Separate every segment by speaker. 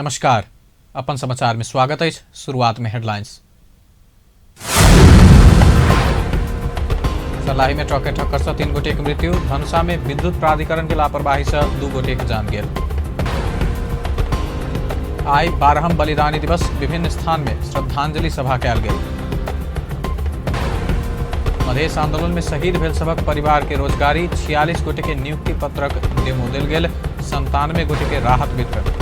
Speaker 1: नमस्कार, अपन समाचार में स्वागत अछि। शुरुआत में हेडलाइंस। सर्लाही में ट्रक के ठक्कर से 3 गोटे के मृत्यु। धनुषा में विद्युत प्राधिकरण के लापरवाही से 2 गोटे के जान गेल। आइ 12हम बलिदानी दिवस, विभिन्न स्थान में श्रद्धांजलि सभा कयल गेल। मधेश आंदोलन में शहीद भेल सभक परिवार के रोजगारी, 46 गोटे के नियुक्ति पत्रक डेमो देल गेल, 97 गोटे के राहत वितरण।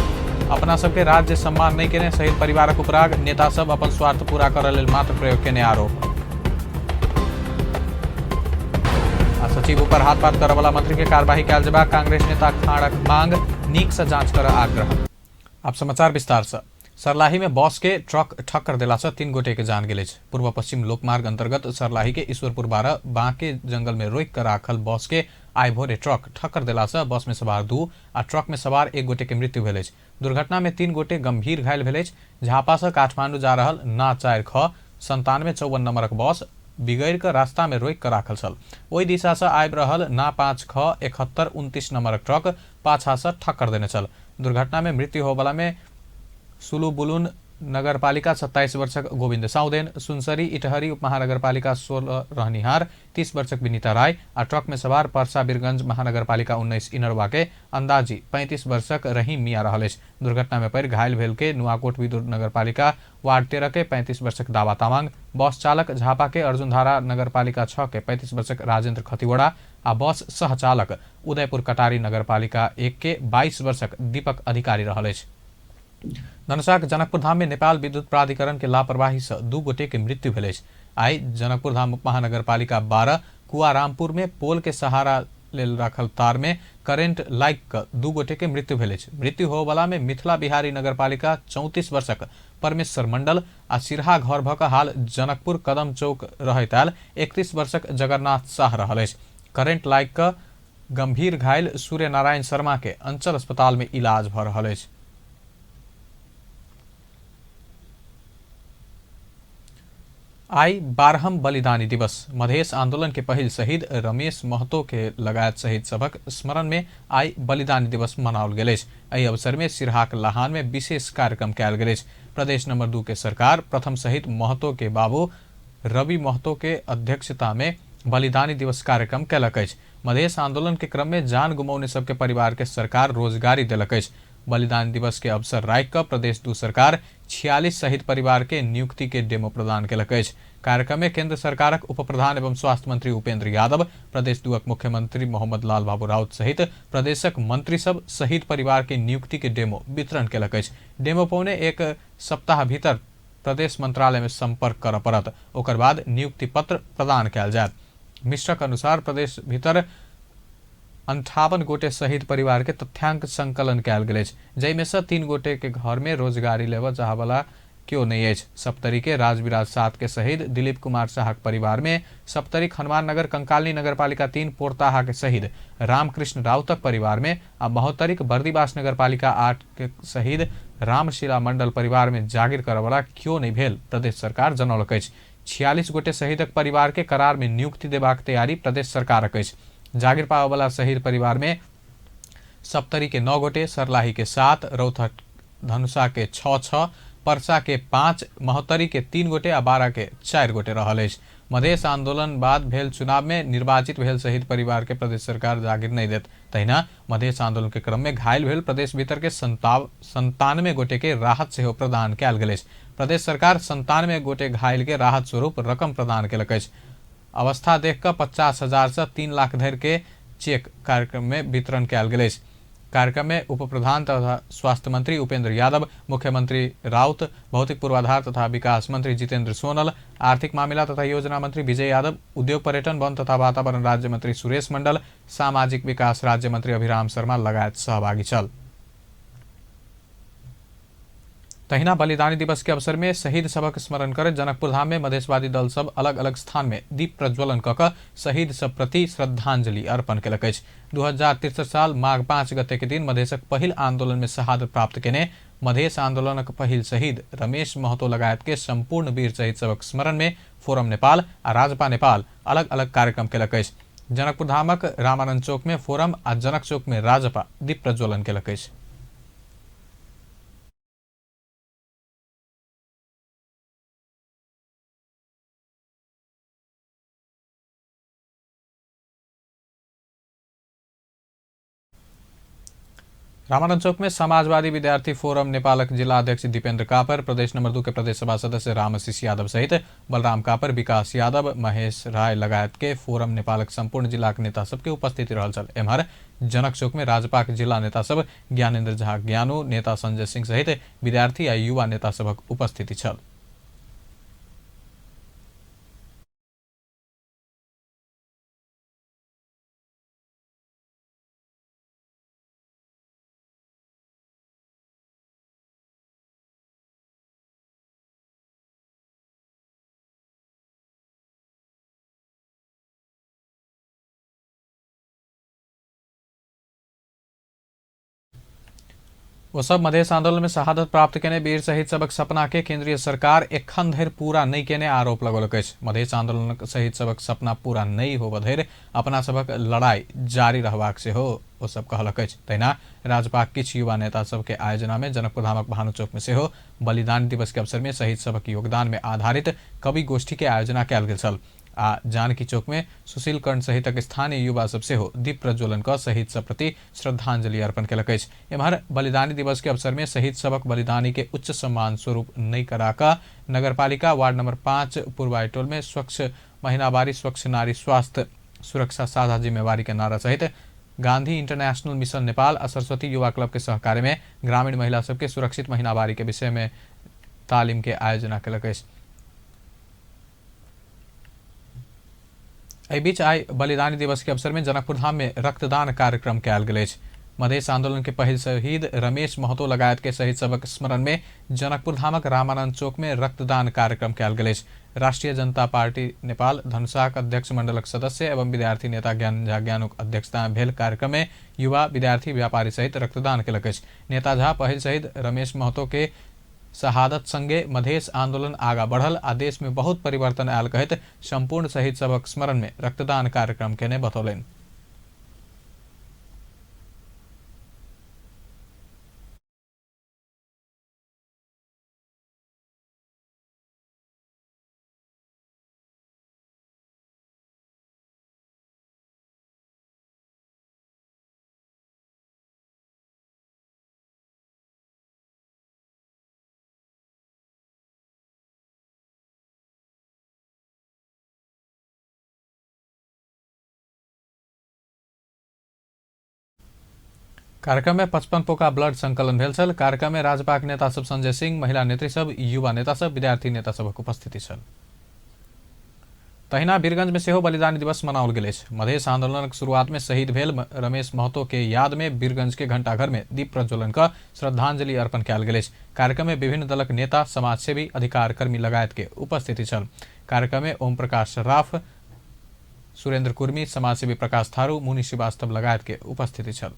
Speaker 1: अपना सबके राज्य सम्मान नहीं केने शहीद परिवारक उपराग, नेता सब अपन स्वार्थ पूरा करय लेल मात्र प्रयोग केने आरोप। आ सचिव ऊपर हाथ पात करय वाला मंत्री के कार्यवाही कयल जेबाक कांग्रेस नेता खाड़क मांग, नीक से जांच करय आग्रह। अब समाचार विस्तार से। सर्लाही में बस के ट्रक ठक्कर देला से 3 गोटे के जान गेल अछि। पूर्व पश्चिम लोकमार्ग अंतर्गत सर्लाही के ईश्वरपुर 12 बांके जंगल में रोकि कऽ राखल बस के आइ भोरे ट्रक ठक्कर देला से बस में सवार 2 आ ट्रक में सवार 1 गोटे के मृत्यु भेल अछि। दुर्घटना में 3 गोटे गंभीर घायल भेल अछि। झापा से काठमांडू जा रहल ना 4 ख 9754 नंबरक बस बिगड़ि कऽ रास्ता में रोकि कऽ राखल छल। ओहि दिशा से आबि रहल ना 5 ख 7129 नंबरक ट्रक पाछा से ठक्कर देने छल। दुर्घटना में मृत्यु होबला में सुलुबुलुन नगरपालिका 27 वर्षक गोविंद साउदेन, सुनसरी इटहरी उपमहानगरपालिका 16 रहनिहार 30 वर्षक विनीता राय आ ट्रक में सवार परसा बीरगंज महानगरपालिका 19 इनरवा के अंदाजी 35 वर्षक रहीम मियाँ रहल अछि। दुर्घटना में पड़ि घायल भेल के नुआकोट विदुर नगरपालिका वार्ड 13 के 35 वर्षक दावा तामाङ, बस चालक झापा के अर्जुनधारा नगरपालिका 6 के 35 वर्षक राजेंद्र खतिवड़ा आ बस सहचालक उदयपुर कटारी नगरपालिका 1 के 22 वर्षक दीपक अधिकारी रहल अछि। धनुषाक जनकपुर धाम में नेपाल विद्युत प्राधिकरण के लापरवाही से 2 गोटे के मृत्यु भेल अछि। आइ जनकपुर धाम उपमहानगरपालिका 12 कुआरामपुर में पोल के सहारा लेल राखल तार में करेंट लागि कऽ 2 गोटे के मृत्यु भेल अछि। मृत्यु होबला में मिथिला बिहारी नगरपालिका 34 वर्षक परमेश्वर मंडल आ सिरहा घर भऽ कऽ हाल जनकपुर कदम चौक रहैत आयल 31 वर्षक जगन्नाथ साह रहल अछि। करेंट लागि कऽ गंभीर घायल सूर्य नारायण शर्मा के अंचल अस्पताल में इलाज भऽ रहल अछि। आइ 12हम बलिदानी दिवस। मधेश आंदोलन के पहिल शहीद रमेश महतो के लगायत शहीद सभक स्मरण में आइ बलिदानी दिवस मनाओल गेल अछि। एहि अवसर में सिरहाक लहान में विशेष कार्यक्रम कयल गेल अछि। प्रदेश नंबर 2 के सरकार प्रथम शहीद महतो के बाबू रवि महतो के अध्यक्षता में बलिदानी दिवस कार्यक्रम कयलक अछि। मधेश आंदोलन के क्रम में जान गुमौने सबके परिवार के सरकार रोजगारी देलक अछि। बलिदान दिवस के अवसर राखि कऽ प्रदेश 2 सरकार 46 शहीद परिवार के नियुक्ति के डेमो प्रदान केलक अछि। कार्यक्रम में केंद्र सरकारक उप प्रधान एवं स्वास्थ्य मंत्री उपेंद्र यादव, प्रदेश 2 मुख्यमंत्री मोहम्मद लाल बाबू राउत सहित प्रदेशक मंत्री सब शहीद परिवार के नियुक्ति के डेमो वितरण केलक अछि। डेमो पौने 1 सप्ताह भीतर प्रदेश मंत्रालय में संपर्क करऽ पड़त, ओकर बाद नियुक्ति पत्र प्रदान कयल जायत। मिश्रक अनुसार प्रदेश भीतर 58 गोटे शहीद परिवार के तथ्यांक संकलन कयल गेल अछि, जाहिमे सँ 3 गोटे के घर में रोजगारी लेबऽ चाहबला केओ नहि अछि। सप्तरी के राजविराज 7 के शहीद दिलीप कुमार शाहक परिवार में, सप्तरी हनुमान नगर कंकालनी नगरपालिका 3 पोरताहा के शहीद रामकृष्ण राउतक परिवार में आ महोत्तरीक बर्दीवास नगरपालिका 8 के शहीद रामशिला मंडल परिवार में जागीर करऽवला केओ नहि भेल प्रदेश सरकार जनौलक अछि। 46 गोटे शहीदक परिवार के करार में नियुक्ति देबाक तैयारी प्रदेश सरकारक अछि। जागीर पाबऽवला शहीद परिवार में सप्तरी के 9 गोटे, सर्लाही के 7, रौतहट धनुषा के 6 6, परसा के 5, महोत्तरी के 3 गोटे आ 12 के 4 गोटे रहल अछि। मधेश आंदोलन बाद भेल चुनाव में निर्वाचित भेल शहीद परिवार के प्रदेश सरकार जागीर नहि देत। तहिना मधेश आंदोलन के क्रम में घायल भेल प्रदेश भीतर के 97 गोटे के राहत सेहो प्रदान कयल गेल अछि। प्रदेश सरकार 97 गोटे घायल के राहत स्वरूप रकम प्रदान केलक अछि। अवस्था देख कऽ 50,000 से 3 लाख धरि के चेक कार्यक्रम में वितरण कयल गेल अछि। कार्यक्रम में उप प्रधान तथा स्वास्थ्य मंत्री उपेंद्र यादव, मुख्यमंत्री राउत, भौतिक पूर्वाधार तथा विकास मंत्री जितेंद्र सोनल, आर्थिक मामिला तथा योजना मंत्री विजय यादव, उद्योग पर्यटन वन तथा वातावरण राज्य मंत्री सुरेश मंडल, सामाजिक विकास राज्य मंत्री अभिराम शर्मा लगायत सहभागी छल। तहिना बलिदानी दिवस के अवसर में शहीद सभक स्मरण करैत जनकपुर धाम में मधेशवादी दल सब अलग अलग स्थान में दीप प्रज्वलन कऽ कऽ शहीद सब प्रति श्रद्धांजलि अर्पण केलक अछि। 2063 साल माघ 5 गते के दिन मधेशक पहिल आंदोलन में शहादत प्राप्त केने मधेश आंदोलनक पहिल शहीद रमेश महतो लगायत के संपूर्ण वीर शहीद सभक स्मरण में फोरम नेपाल आ राजपा नेपाल अलग अलग कार्यक्रम केलक अछि। जनकपुर धामक रामानंद चौक में फोरम आ जनक चौक में राजपा दीप प्रज्वलन केलक अछि। रामानंद चौक में समाजवादी विद्यार्थी फोरम नेपालक जिला अध्यक्ष दीपेंद्र कापर, प्रदेश नंबर 2 के प्रदेश सभा सदस्य रामशिष यादव सहित बलराम कापर, विकास यादव, महेश राय लगायत के फोरम नेपालक संपूर्ण जिलाक नेता सबके उपस्थिति रहल छल। एम्हर जनक चौक में राजपाक जिला नेता सब ज्ञानेन्द्र झा ज्ञानू, नेता संजय सिंह सहित विद्यार्थी आ युवा नेता सबक उपस्थिति छल। ओ सब मधेश आंदोलन में शहादत प्राप्त केने वीर शहीद सबक सपना के केंद्रीय सरकार एखन धरि पूरा नहीं केने आरोप लगौलक अछि। मधेश आंदोलन शहीद सबक सपना पूरा नहीं होबऽ धरि अपना सबक लड़ाई जारी रहबाक सेहो ओ सब कहलक अछि। तहिना राजपाक किछु युवा नेता सबके आयोजना में जनकपुरधामक भानु चौक में सेहो बलिदान दिवस के अवसर में शहीद सबक योगदान में आधारित कवि गोष्ठी के आयोजना कयल गेल छल आ जानकी चौक में सुशील कर्ण सहितक स्थानीय युवा सब सेहो दीप प्रज्वलन कऽ शहीद सब प्रति श्रद्धांजलि अर्पण केलक अछि। एम्हर बलिदानी दिवस के अवसर में शहीद सबक बलिदानी के उच्च सम्मान स्वरूप नहीं करा कऽ नगरपालिका वार्ड नंबर 5 पूर्वाई टोल में स्वच्छ महिनावारी स्वच्छ नारी स्वास्थ्य सुरक्षा साझा जिम्मेवारी के नारा सहित गांधी इंटरनेशनल मिशन नेपाल आ सरस्वती युवा क्लब के सहकार्य में ग्रामीण महिला सबके सुरक्षित महिनावारी के विषय में तालीम के आयोजना केलक अछि। एहि बीच आइ बलिदानी दिवस के अवसर में जनकपुरधाम में रक्तदान कार्यक्रम कयल गेल अछि। मधेश आंदोलन के पहिल शहीद रमेश महतो लगायत के शहीद सबक स्मरण में जनकपुरधामक रामानंद चौक में रक्तदान कार्यक्रम कयल गेल अछि। राष्ट्रीय जनता पार्टी नेपाल धनुषाक अध्यक्ष मंडलक सदस्य एवं विद्यार्थी नेता ज्ञान झा ज्ञानूक अध्यक्षता में भेल कार्यक्रम में युवा विद्यार्थी व्यापारी सहित रक्तदान केलक अछि। नेता झा पहिल शहीद रमेश महतो के शहादत संगे मधेश आंदोलन आगा बढ़ल आ देश में बहुत परिवर्तन आयल कहैत संपूर्ण शहीद सबक स्मरण में रक्तदान कार्यक्रम केने बतौलनि। कार्यक्रम में 55 पोका ब्लड संकलन भेल छल। कार्यक्रम में राजपाक नेता सब संजय सिंह, महिला नेत्री सब, युवा नेता सब, विद्यार्थी नेता सबक उपस्थिति छल। तहिना वीरगंज में सेहो बलिदानी दिवस मनाओल गेल अछि। मधेश आंदोलनक शुरुआत में शहीद भेल रमेश महतो के याद में वीरगंज के घंटाघर में दीप प्रज्वलन कऽ श्रद्धांजलि अर्पण कयल गेल अछि। कार्यक्रम में विभिन्न दलक नेता, समाजसेवी, अधिकार कर्मी लगायत के उपस्थिति छल। कार्यक्रम में ओम प्रकाश सराफ, सुरेंद्र कुर्मी, समाजसेवी प्रकाश थारू, मुनि श्रीवास्तव लगायत के उपस्थिति छल।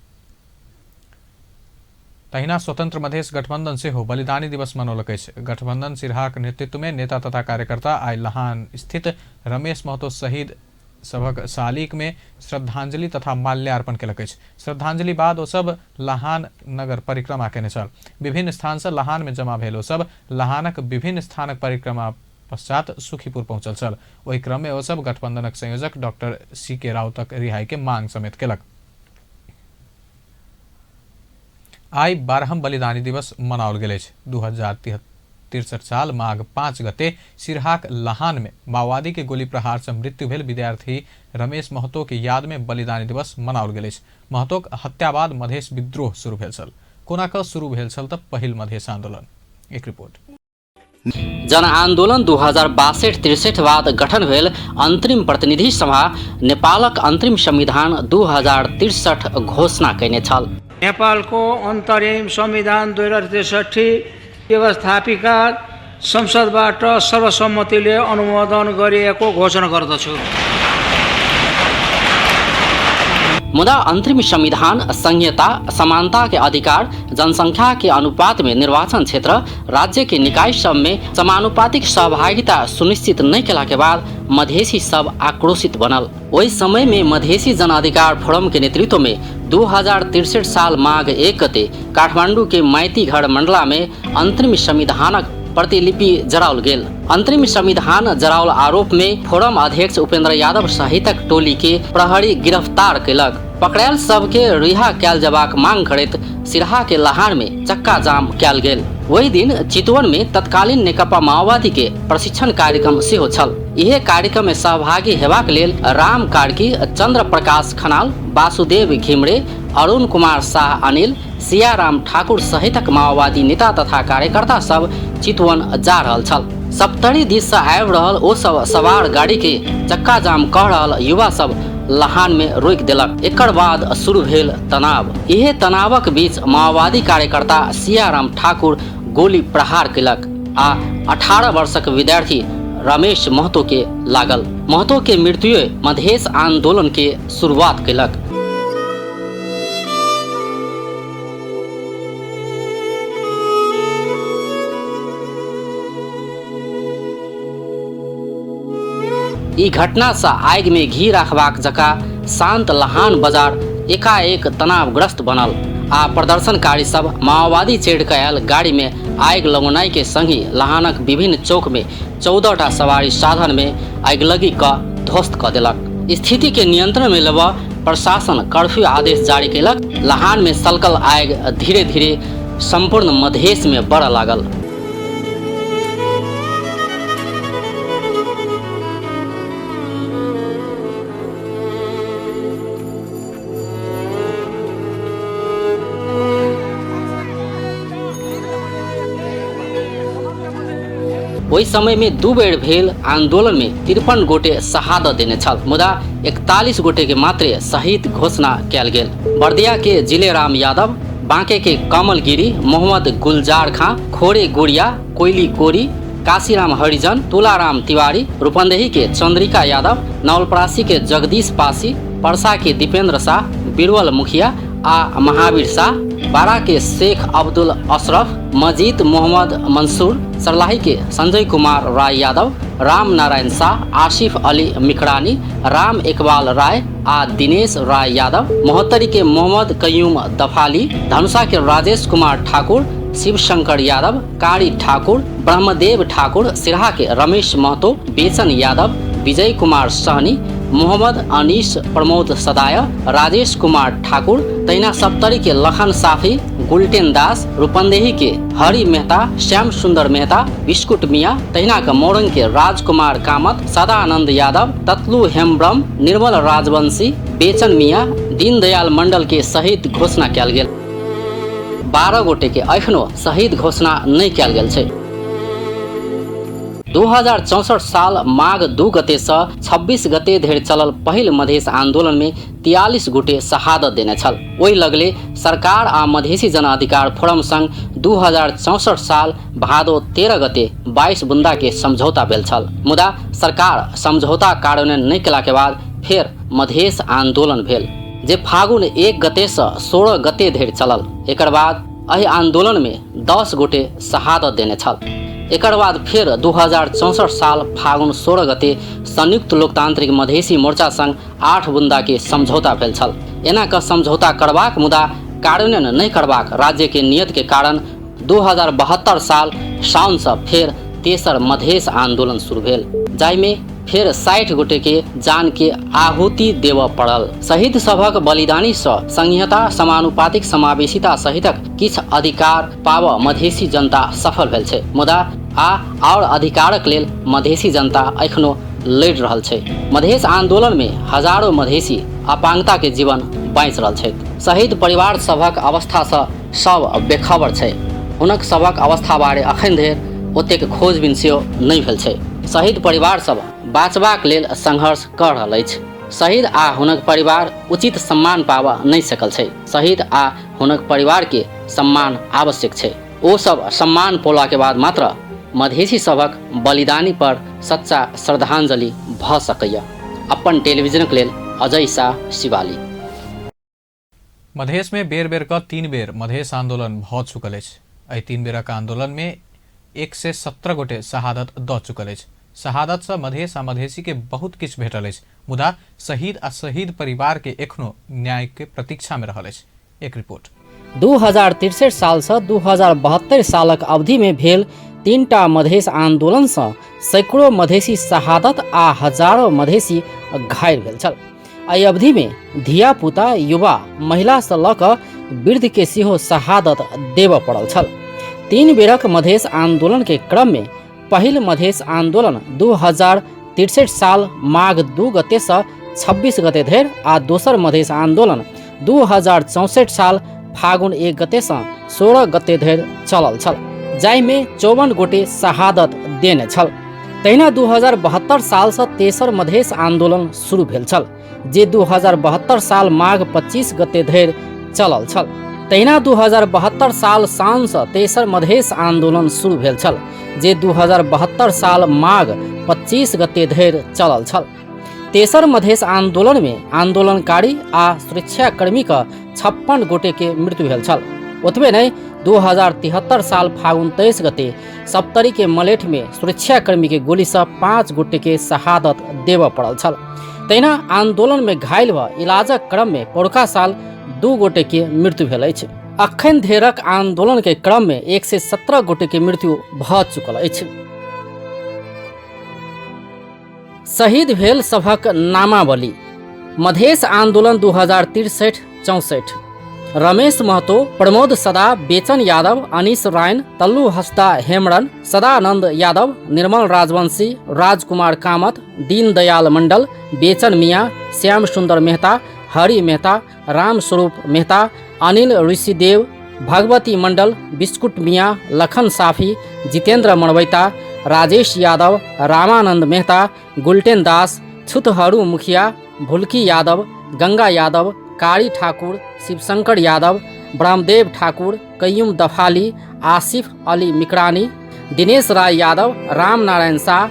Speaker 1: तहिना स्वतंत्र मधेश गठबंधन सेहो बलिदानी दिवस मनौलक अछि। गठबंधन सिरहाक नेतृत्व में नेता तथा कार्यकर्ता आइ लहान स्थित रमेश महतो शहीद सभक शालिक में श्रद्धांजलि तथा माल्यार्पण केलक अछि। श्रद्धांजलि बाद ओ सब लहान नगर परिक्रमा केने छल। विभिन्न स्थान से लहान में जमा भेल ओ सब लहानक विभिन्न स्थानक परिक्रमा पश्चात सुखीपुर पहुंचल छल। ओहि क्रम में ओ सब गठबंधनक संयोजक डॉक्टर सी के राउतक रिहाई के मांग समेत केलक। आइ 12म बलिदानी दिवस मनाओल गेल अछि। 2063 साल माघ 5 गते सिरहाक लहान में माओवादी के गोली प्रहार से मृत्यु भेल विद्यार्थी रमेश महतो के याद में बलिदानी दिवस मनाओल गेल अछि। महतोक हत्या बाद मधेश विद्रोह शुरू भेल छल। कोना कऽ शुरू भेल छल तऽ पहिल मधेश आंदोलन, एक रिपोर्ट।
Speaker 2: जनआन्दोलन 2062-63 बाद गठन भेल अंतरिम प्रतिनिधि सभा नेपालक अंतरिम संविधान 2063 घोषणा कयने छल।
Speaker 3: नेपालको अन्तरिम संविधान 2063 व्यवस्थापिका संसदबाट सर्वसम्मतिले अनुमोदन गरिएको घोषणा गर्दछु।
Speaker 2: मुदा अंतरिम संविधान संघीयता, समानता के अधिकार, जनसंख्या के अनुपात में निर्वाचन क्षेत्र, राज्य के निकाय सब में समानुपातिक सहभागिता सुनिश्चित नहीं केला के बाद मधेसी सब आक्रोशित बनल। ओहि समय में मधेसी जन अधिकार फोरम के नेतृत्व में 2063 साल माघ 1 गते काठमांडू के माइती घर मंडला में अंतरिम संविधानक प्रतिलिपि जराओल गेल। अंतरिम संविधान जराओल आरोप में फोरम अध्यक्ष उपेंद्र यादव सहितक टोली के प्रहरी गिरफ्तार केलक। पकड़ायल सबके रिहा कयल जबाक मांग करैत सिरहा के लहान में चक्का जाम कयल गेल। ओहि दिन चितवन में तत्कालीन नेकपा माओवादी के प्रशिक्षण कार्यक्रम सेहो छल। इहे कार्यक्रम में सहभागी हेबाक लेल राम कार्की, चंद्र प्रकाश खनाल, वासुदेव घिमरे, अरुण कुमार शाह अनिल, सियाराम ठाकुर सहितक माओवादी नेता तथा कार्यकर्ता सब चितवन जा रहल छल। सप्तरी दिस से आबि रहल ओ सब सवार गाड़ी के चक्का जाम कऽ रहल युवा सब लहान में रोकि देलक। एकर बाद शुरू भेल तनाव। इहे तनावक बीच माओवादी कार्यकर्ता सियाराम ठाकुर गोली प्रहार केलक आ 18 वर्षक विद्यार्थी रमेश महतो के लागल। महतो के मृत्यु मधेश आंदोलन के शुरुआत केलक। ई घटना सँ आगि में घी राखबाक जकाँ शांत लहान बाजार एकाएक तनावग्रस्त बनल आ प्रदर्शनकारी सब माओवादी चढ़ि कऽ आयल गाड़ी में आगि लगौनाइ के संगहि लहानक विभिन्न चौक में 14 टा सवारी साधन में अगिलगी कऽ ध्वस्त कऽ देलक। स्थिति के नियंत्रण में लेबऽ प्रशासन कर्फ्यू आदेश जारी केलक। लहान में सलकल आगि धीरे धीरे संपूर्ण मधेश में बढ़ऽ लागल। ओहि समय में 2 बेर भेल आंदोलन में 53 गोटे शहादत देने छल, मुदा 41 गोटे के मात्रे शहीद घोषणा कयल गेल। बर्दिया के जिलेराम यादव, बांके के कमल गिरी, मोहम्मद गुलजार खां, खोरे गुड़िया, कोयली कोरी, काशीराम हरिजन, तुलाराम तिवारी, रूपंदेही के चंद्रिका यादव, नवलपरासी के जगदीश पासी, परसा के दीपेंद्र शाह, बिरवल मुखिया आ महावीर शाह, बारा के शेख अब्दुल अशरफ, मजीद मोहम्मद मंसूर, सरलाही के संजय कुमार राय यादव, राम नारायण शाह, आसिफ अली मिकरानी, राम इकबाल राय आ दिनेश राय यादव, महोत्तरी के मोहम्मद कयूम दफाली, धनुषा के राजेश कुमार ठाकुर, शिवशंकर यादव, कारी ठाकुर, ब्रह्मदेव ठाकुर, सिरहा के रमेश महतो, बेचन यादव, विजय कुमार सहनी, मोहम्मद अनीस प्रमोद सदाय, राजेश कुमार ठाकुर, तहिना सप्तरी के लखन साफी, गुलटेन दास, रूपंदेही के हरि मेहता, श्याम सुंदर मेहता, बिस्कुट मिया, तहिना के मोरंग के राजकुमार कामत, सदानंद यादव, ततलू हेम्ब्रम, निर्मल राजवंशी, बेचन मिया, दीनदयाल मंडल के शहीद घोषणा कयल गेल। 12 गोटे के एखनो शहीद घोषणा नहि कयल गेल छै। 2064 साल माघ 2 गते से 26 गते धरि चलल पहिल मधेश आंदोलन में 43 गोटे शहादत देने छल। ओहि लगले सरकार आ मधेसी जन अधिकार फोरम संग 2064 साल भादो 13 गते 22 बुंदा के समझौता भेल छल, मुदा सरकार समझौता कार्यान्वयन नहि केला के बाद फेर मधेश आंदोलन भेल जे फागुन 1 गते से 16 गते धरि चलल। एकर बाद एहि आंदोलन में 10 गोटे शहादत देने छल। एकर बाद फेर 2064 साल फागुन 16 गते संयुक्त लोकतांत्रिक मधेसी मोर्चा संग 8 बुंदा के समझौता भेल छल। एना क समझौता करबाक मुदा कार्यान्वयन नहि करबाक राज्य के नियत के कारण 2072 साल साउन से फेर तेसर मधेश आंदोलन शुरू भेल, जाहिमे फेर 60 गोटे के जान के आहुति देबऽ पड़ल। शहीद सभक बलिदानी सँ संहिता, समानुपातिक समावेशिता सहितक किछु अधिकार पाबऽ मधेसी जनता सफल भेल छै, मुदा आ आओर अधिकारक लेल मधेसी जनता एखनो लड़ि रहल छै। मधेश आंदोलन में हजारों मधेसी अपांगता के जीवन बाँचि रहल छथि। शहीद परिवार सभक अवस्था सँ सब बेखबर छै। हुनक सभक अवस्था बारे अखन धरि ओतेक खोजबीन सेहो नहि भेल छै। शहीद परिवार सब बाँचबाक लेल संघर्ष कऽ रहल अछि। शहीद आ हुनक परिवार उचित सम्मान पाबऽ नहि सकल छै। शहीद आ हुनक परिवार के सम्मान आवश्यक छै। ओ सब सम्मान पौला के बाद मात्र मधेसी सभक बलिदानी पर सच्चा श्रद्धांजलि भऽ सकैया। अपन टेलीविजनक लेल अजय शाह, शिवाली।
Speaker 1: मधेश में बेर बेर क 3 बेर मधेश आंदोलन भऽ चुकल अछि। एहि 3 बेरक आंदोलन में 117 गोटे शहादत दऽ चुकल अछि। शहादत सँ मधेश आ मधेसी के बहुत किछु भेटल अछि, मुदा शहीद आ शहीद परिवार के एखनो न्याय के प्रतीक्षा में रहल अछि। एक रिपोर्ट।
Speaker 2: 2063 साल सँ 2072 सालक अवधि में भेल 3टा मधेश आंदोलन सँ सैकड़ों मधेसी शहादत आ हजारों मधेसी घायल भेल छल। एहि अवधिमे धियापुता, युवा, महिलासँ लऽ कऽ वृद्धके सेहो शहादत देबऽ पड़ल छल। 3 बेरक मधेश आन्दोलनके क्रममे पहिल मधेश आन्दोलन 2063 साल माघ 2 गतेसँ 26 गते धरि आ दोसर मधेश आन्दोलन 2064 साल फागुन 1 गतेसँ 16 गते धरि चलल छल, जाहिमे 54 गोटे शहादत देने छल। तहिना 2072 सालसँ तेसर मधेश आन्दोलन शुरू भेल छल, जे 2072 साल माघ 25 गते धरि चलल छल। तहिना 2072 साल साउनसँ तेसर मधेश आन्दोलन शुरू भेल छल, जे 2072 साल माघ 25 गते धरि चलल छल। तेसर मधेश आन्दोलनमे आन्दोलनकारी आ सुरक्षाकर्मीके 56 गोटेके मृत्यु भेल छल। ओतबे नहि, 2073 साल फागुन 23 गते सप्तरीके मलेठमे सुरक्षाकर्मीके गोलीसँ 5 गोटेके शहादत देबऽ पड़ल छल। तहिना आन्दोलनमे घायल भऽ इलाजक क्रममे पौरका साल 2 गोटेके मृत्यु भेल अछि। अखन धरिक आन्दोलनके क्रममे 117 गोटेके मृत्यु भऽ चुकल अछि। शहीद भेल सभक नामावली। मधेश आन्दोलन 2063-64 रमेश महतो, प्रमोद सदा, बेचन यादव, अनिश रायन, तल्लू हसदा हेमरन, सदानंद यादव, निर्मल राजवंशी, राजकुमार कामत, दीनदयाल मंडल, बेचन मियाँ, श्याम सुंदर मेहता, हरि मेहता, राम स्वरूप मेहता, अनिल ऋषिदेव, भगवती मंडल, बिस्कुट मियाँ, लखन साफी, जितेंद्र मणवैता, राजेश यादव, रामानंद मेहता, गुलटेन दास, छुतहरू मुखिया, भुल्की यादव, गंगा यादव, कारी ठाकुर, शिवशंकर यादव, ब्रह्मदेव ठाकुर, कयूम दफाली, आसिफ अली मिकरानी, दिनेश राय यादव, राम नारायण शाह,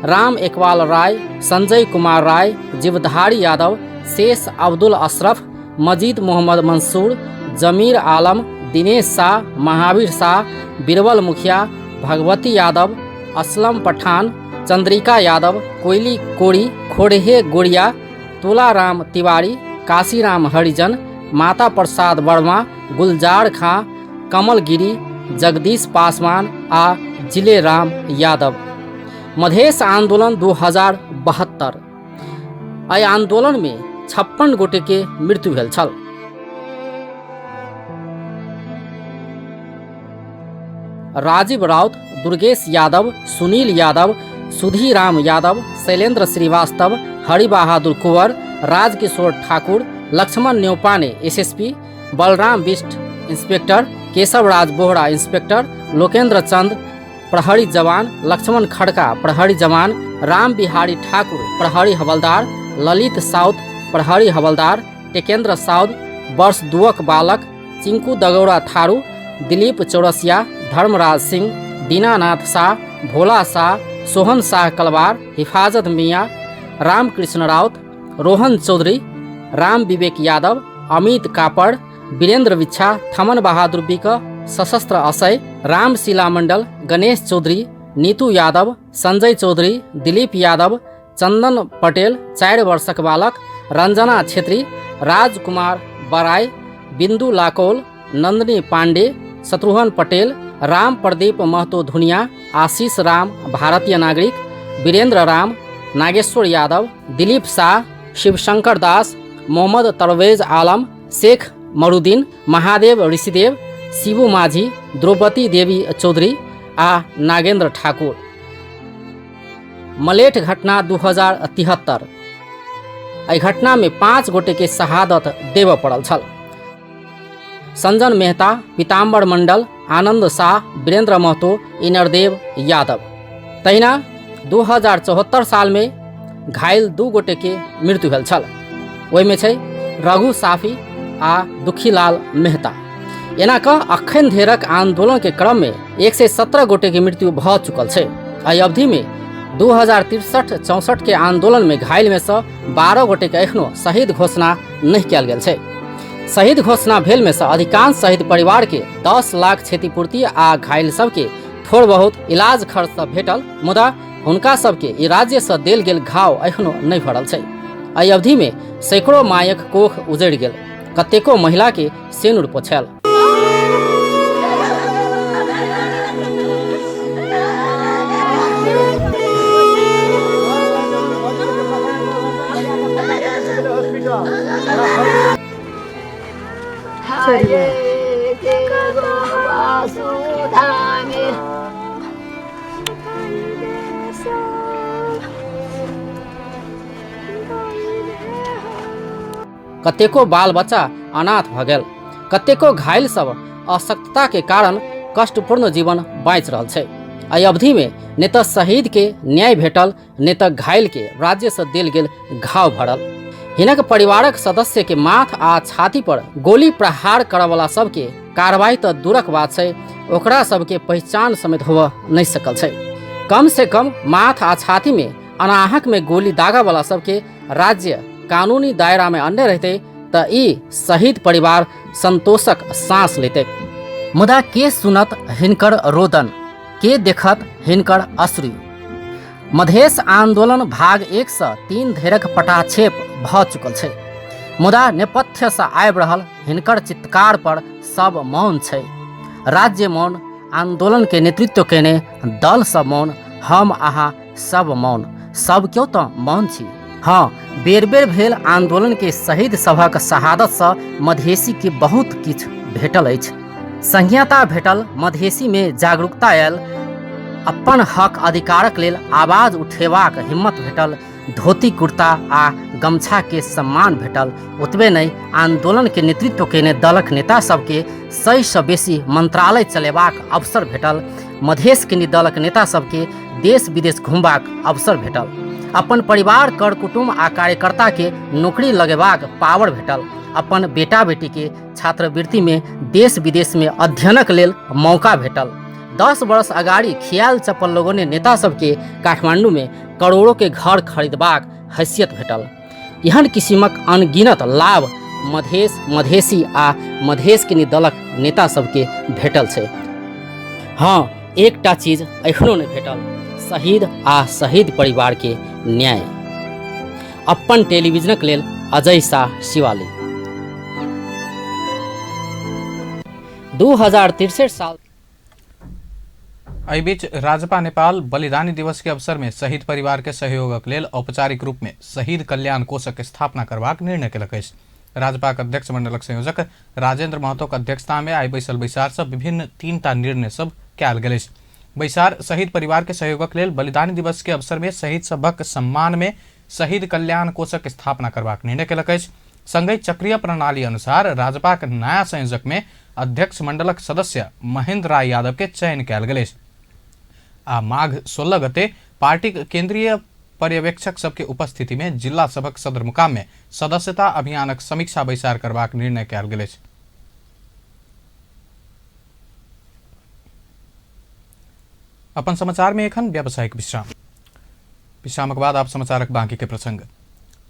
Speaker 2: राम एकवाल राय, संजय कुमार राय, जीवधारी यादव, शेष अब्दुल अशरफ, मजीद मोहम्मद मंसूर, जमीर आलम, दिनेश शाह, महावीर शाह, बीरबल मुखिया, भगवती यादव, असलम पठान, चंद्रिका यादव, कोयली कोरी, खोरहे गोरिया, तुलाराम तिवारी, काशीराम हरिजन, माता प्रसाद वर्मा, गुलजार खां, कमल गिरी, जगदीश पासवान आ जिलेराम यादव। मधेश आन्दोलन 2072 एहि आन्दोलनमे 56 गोटेके मृत्यु भेल छल। Rajiv Raut, Durgesh Yadav, Sunil Yadav, Sudhiram Yadav, Shailendra Srivastava, Haribahadur Kunwar, Rajkishor Thakur, Laxman Neupane SSP, Balram Bisht inspector, Keshavraj Bohara inspector, Lokendra Chand प्रहरी जवान, लक्ष्मण खड़का प्रहरी जवान, राम बिहारी ठाकुर प्रहरी हवलदार, ललित साउद प्रहरी हवलदार, टेकेंद्र साउद वर्ष 2 बालक, चिंकू दगौरा थारू, दिलीप चौरसिया, धर्मराज सिंह, दीनानाथ शाह, भोला शाह, सोहन शाह कलवार, हिफाजत मियाँ, रामकृष्ण राउत, रोहन चौधरी, राम विवेक यादव, अमित कापड़, वीरेंद्र बिच्छा, थमन बहादुर बिक, सशस्त्र असय, रामशिला मंडल, गणेश चौधरी, नीतू यादव, संजय चौधरी, दिलीप यादव, चंदन पटेल 4 वर्षक बालक, रंजना छेत्री, राजकुमार बराई, बिंदु लाकौल, नंदनी पांडे, शत्रुघ्न पटेल, राम प्रदीप महतो धुनिया, आशीष राम भारतीय नागरिक, वीरेंद्र राम, नागेश्वर यादव, दिलीप शाह, शिवशंकर दास, मोहम्मद तरवेज आलम, शेख मरुद्दीन, महादेव ऋषिदेव, शिबू माझी, द्रौपदी देवी चौधरी आ नागेंद्र ठाकुर। मलेठ घटना 2073 एहि घटना में 5 गोटे के शहादत देबऽ पड़ल छल। संजन मेहता, पीताम्बर मंडल, आनंद शाह, वीरेंद्र महतो, इनरदेव यादव। तहिना 2074 साल में घायल 2 गोटे के मृत्यु भेल छल। ओहिमे छै रघु साफी आ दुखीलाल मेहता। एना कऽ अखन धरिक आंदोलन के क्रम में 117 गोटे के मृत्यु भऽ चुकल छै। एहि अवधि में 2063-64 के आंदोलन में घायल में से 12 गोटे के एखनो शहीद घोषणा नहीं कयल गेल छै। शहीद घोषणा भेल में से अधिकांश शहीद परिवार के 10 लाख क्षतिपूर्ति आ घायल सबके थोड़ बहुत इलाज खर्च तऽ भेटल, मुदा हुनका सबके ई राज्य से देल गेल घाव एखनो नहीं भरल छै। एहि अवधि में सैकड़ों मायक कोख उजड़ि गेल, कतेको महिला के सेनुर पोछायल।
Speaker 4: करिए।
Speaker 2: कतेको बाल बच्चा अनाथ भऽ गेल, कतेको घायल सब अशक्तता के कारण कष्टपूर्ण जीवन बाँचि रहल छै। एहि अवधिमे ने तऽ शहीद के न्याय भेटल, ने तऽ घायल के राज्यसँ देल गेल घाव भरल। हिनक परिवारक सदस्य के माथ आ छाती पर गोली प्रहार करऽवला सबके कार्रवाई तऽ दूरक बात छै, ओकरा सबके पहिचान समेत होबऽ नहि सकल छै। कम से कम माथ आ छाती में अनाहक में गोली दागऽ वाला सबके राज्य कानूनी दायरा में अनने रहते तऽ ई शहीद परिवार संतोषक सांस लेते। मुदा के सुनत हिनकर रोदन, के देखत हिनकर अश्रु। मधेश आंदोलन भाग 1 से 3 धैरक पटाक्षेप भऽ चुकल छै, मुदा नेपथ्यसँ आबि रहल हिनकर चित्कार पर सब मौन छै। राज्य मौन, आंदोलन के नेतृत्व केने दल सब मौन, हम अहाँ सब मौन, सब क्यों तऽ मौन छी। हाँ, बेर बेर भेल आंदोलन के शहीद सभक शहादतसँ मधेसी के बहुत किछु भेटल अछि। संहिता भेटल, मधेसी में जागरूकता आयल, अपन हक अधिकारक लेल आवाज उठेबाक हिम्मत भेटल, धोती कुर्ता आ गमछा के सम्मान भेटल। ओतबे नहि, आंदोलन के नेतृत्व केने दलक नेता सबके 100 सँ बेसी मंत्रालय चलेबाक अवसर भेटल, मधेश के दलक नेता सबके देश विदेश घुमबाक अवसर भेटल, अपन परिवार कर कुटुम्ब आ कार्यकर्ता के नौकरी लगेबाक पावर भेटल, अपन बेटा बेटी के छात्रवृत्ति में देश विदेश में अध्ययनक लेल मौका भेटल। 10 वर्ष अगाडि खियाल चप्पल लगौने नेता सबके काठमांडू में करोड़ों के घर खरीदबाक हैसियत भेटल। एहन किसिमक अनगिनत लाभ मधेश, मधेसी आ मधेश के दलक नेता सबके भेटल छै। हाँ, एकटा चीज एखनो नहि भेटल, शहीद आ शहीद परिवार के न्याय। अपन टेलीविजनक लेल अजय शाह, शिवाली। 2063 साल।
Speaker 1: एहि बीच राजपा नेपाल बलिदानी दिवस के अवसर में शहीद परिवार के सहयोगक लेल औपचारिक रूप में शहीद कल्याण कोषक स्थापना करबाक निर्णय केलक अछि। राजपाक अध्यक्ष मंडलक संयोजक राजेंद्र महतोक अध्यक्षता में आइ बैसल बैसार से विभिन्न 3टा निर्णय सब कयल गेल अछि। बैसार शहीद परिवार के सहयोगक लेल बलिदानी दिवस के अवसर में शहीद सभक सम्मान में शहीद कल्याण कोषक स्थापना करबाक निर्णय केलक अछि। संगहि चक्रीय प्रणाली अनुसार राजपाक नया संयोजक में अध्यक्ष मंडलक सदस्य महेंद्र राय यादव के चयन कयल गेल अछि आ माघ 16 गते पार्टीक केंद्रीय पर्यवेक्षक सबके उपस्थिति में जिला सभक सदर मुकाम में सदस्यता अभियानक समीक्षा बैसार करबाक निर्णय कयल गेल अछि। अपन समाचार में एखन व्यावसायिक विश्राम। विश्रामक बाद आप समाचारक बाकी के प्रसंग।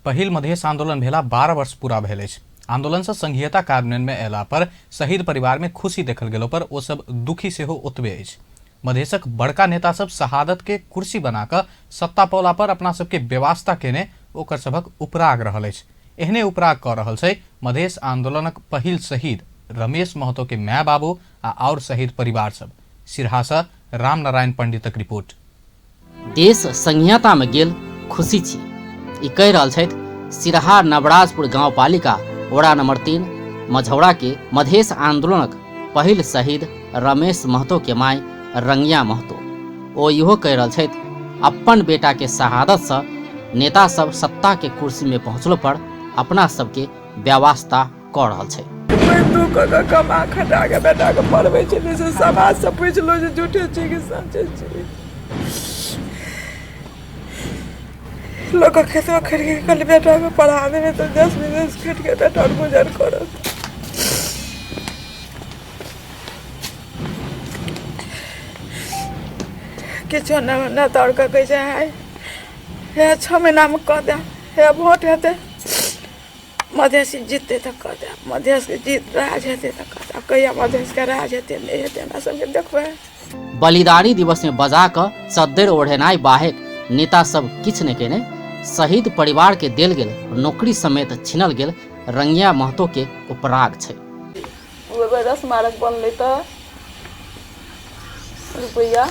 Speaker 1: पहिल मधेश आंदोलन भेला 12 वर्ष पूरा भेल अछि। आंदोलन से संघीयता कार्यान्वयन में अयला पर शहीद परिवार में खुशी देखल गेलो पर ओ सब दुखी सेहो ओतबे अछि। मधेशक बड़का नेता सब शहादत के कुर्सी बनाकऽ सत्ता पौला पर अपना सबके व्यवस्था केने ओकर सभक उपराग रहल अछि। एहने उपराग कऽ रहल छै मधेश आंदोलनक पहिल शहीद रमेश महतो के my बाबू आ और शहीद परिवार सब। सिरहा से रामनारायण पंडितक रिपोर्ट।
Speaker 2: देश संहिता में गेल खुशी छी, ई कहि रहल छथि सिरहा नवराजपुर गाउँपालिका वडा नंबर 3 मझौरा के मधेश आंदोलनक पहिल शहीद रमेश महतो के my Rangiya Mahto. ओ इहो कहि रहल छथि अपन बेटा के शहादत से नेता सब सत्ता के कुर्सी में पहुँचलो पर अपना सबके व्यवस्था कऽ रहल छै।
Speaker 5: दुख कऽ कमा खटा के बेटा के पढ़बै छलै से समाज से पुछलो जे झूठे छी कि सचे छी। लोक खेतवा खरीद के कहली बेटा के पढ़ा देबै तऽ देश विदेश खटि के बेटा गुजर करत। किछो नहि नेता आरके कहै छै हाय हे 6 महीनामे कऽ देब, हे भोट हेतै मधेसी जीततै तऽ कऽ देब, मधेसके जीत राज हेतै तऽ कऽ देब। कहिया मधेसके राज हेतै नहि हेतै हमरा सबके देखबै।
Speaker 2: बलिदानी दिवस में बजा कऽ चद्दर ओढ़ेनाइ बाहेक नेता सब किछु नहि केने शहीद परिवार के देल गेल नौकरी समेत छिनल गेल रंगिया महतो के उपराग छै।
Speaker 5: स्मारक बनलै तऽ रुपैआ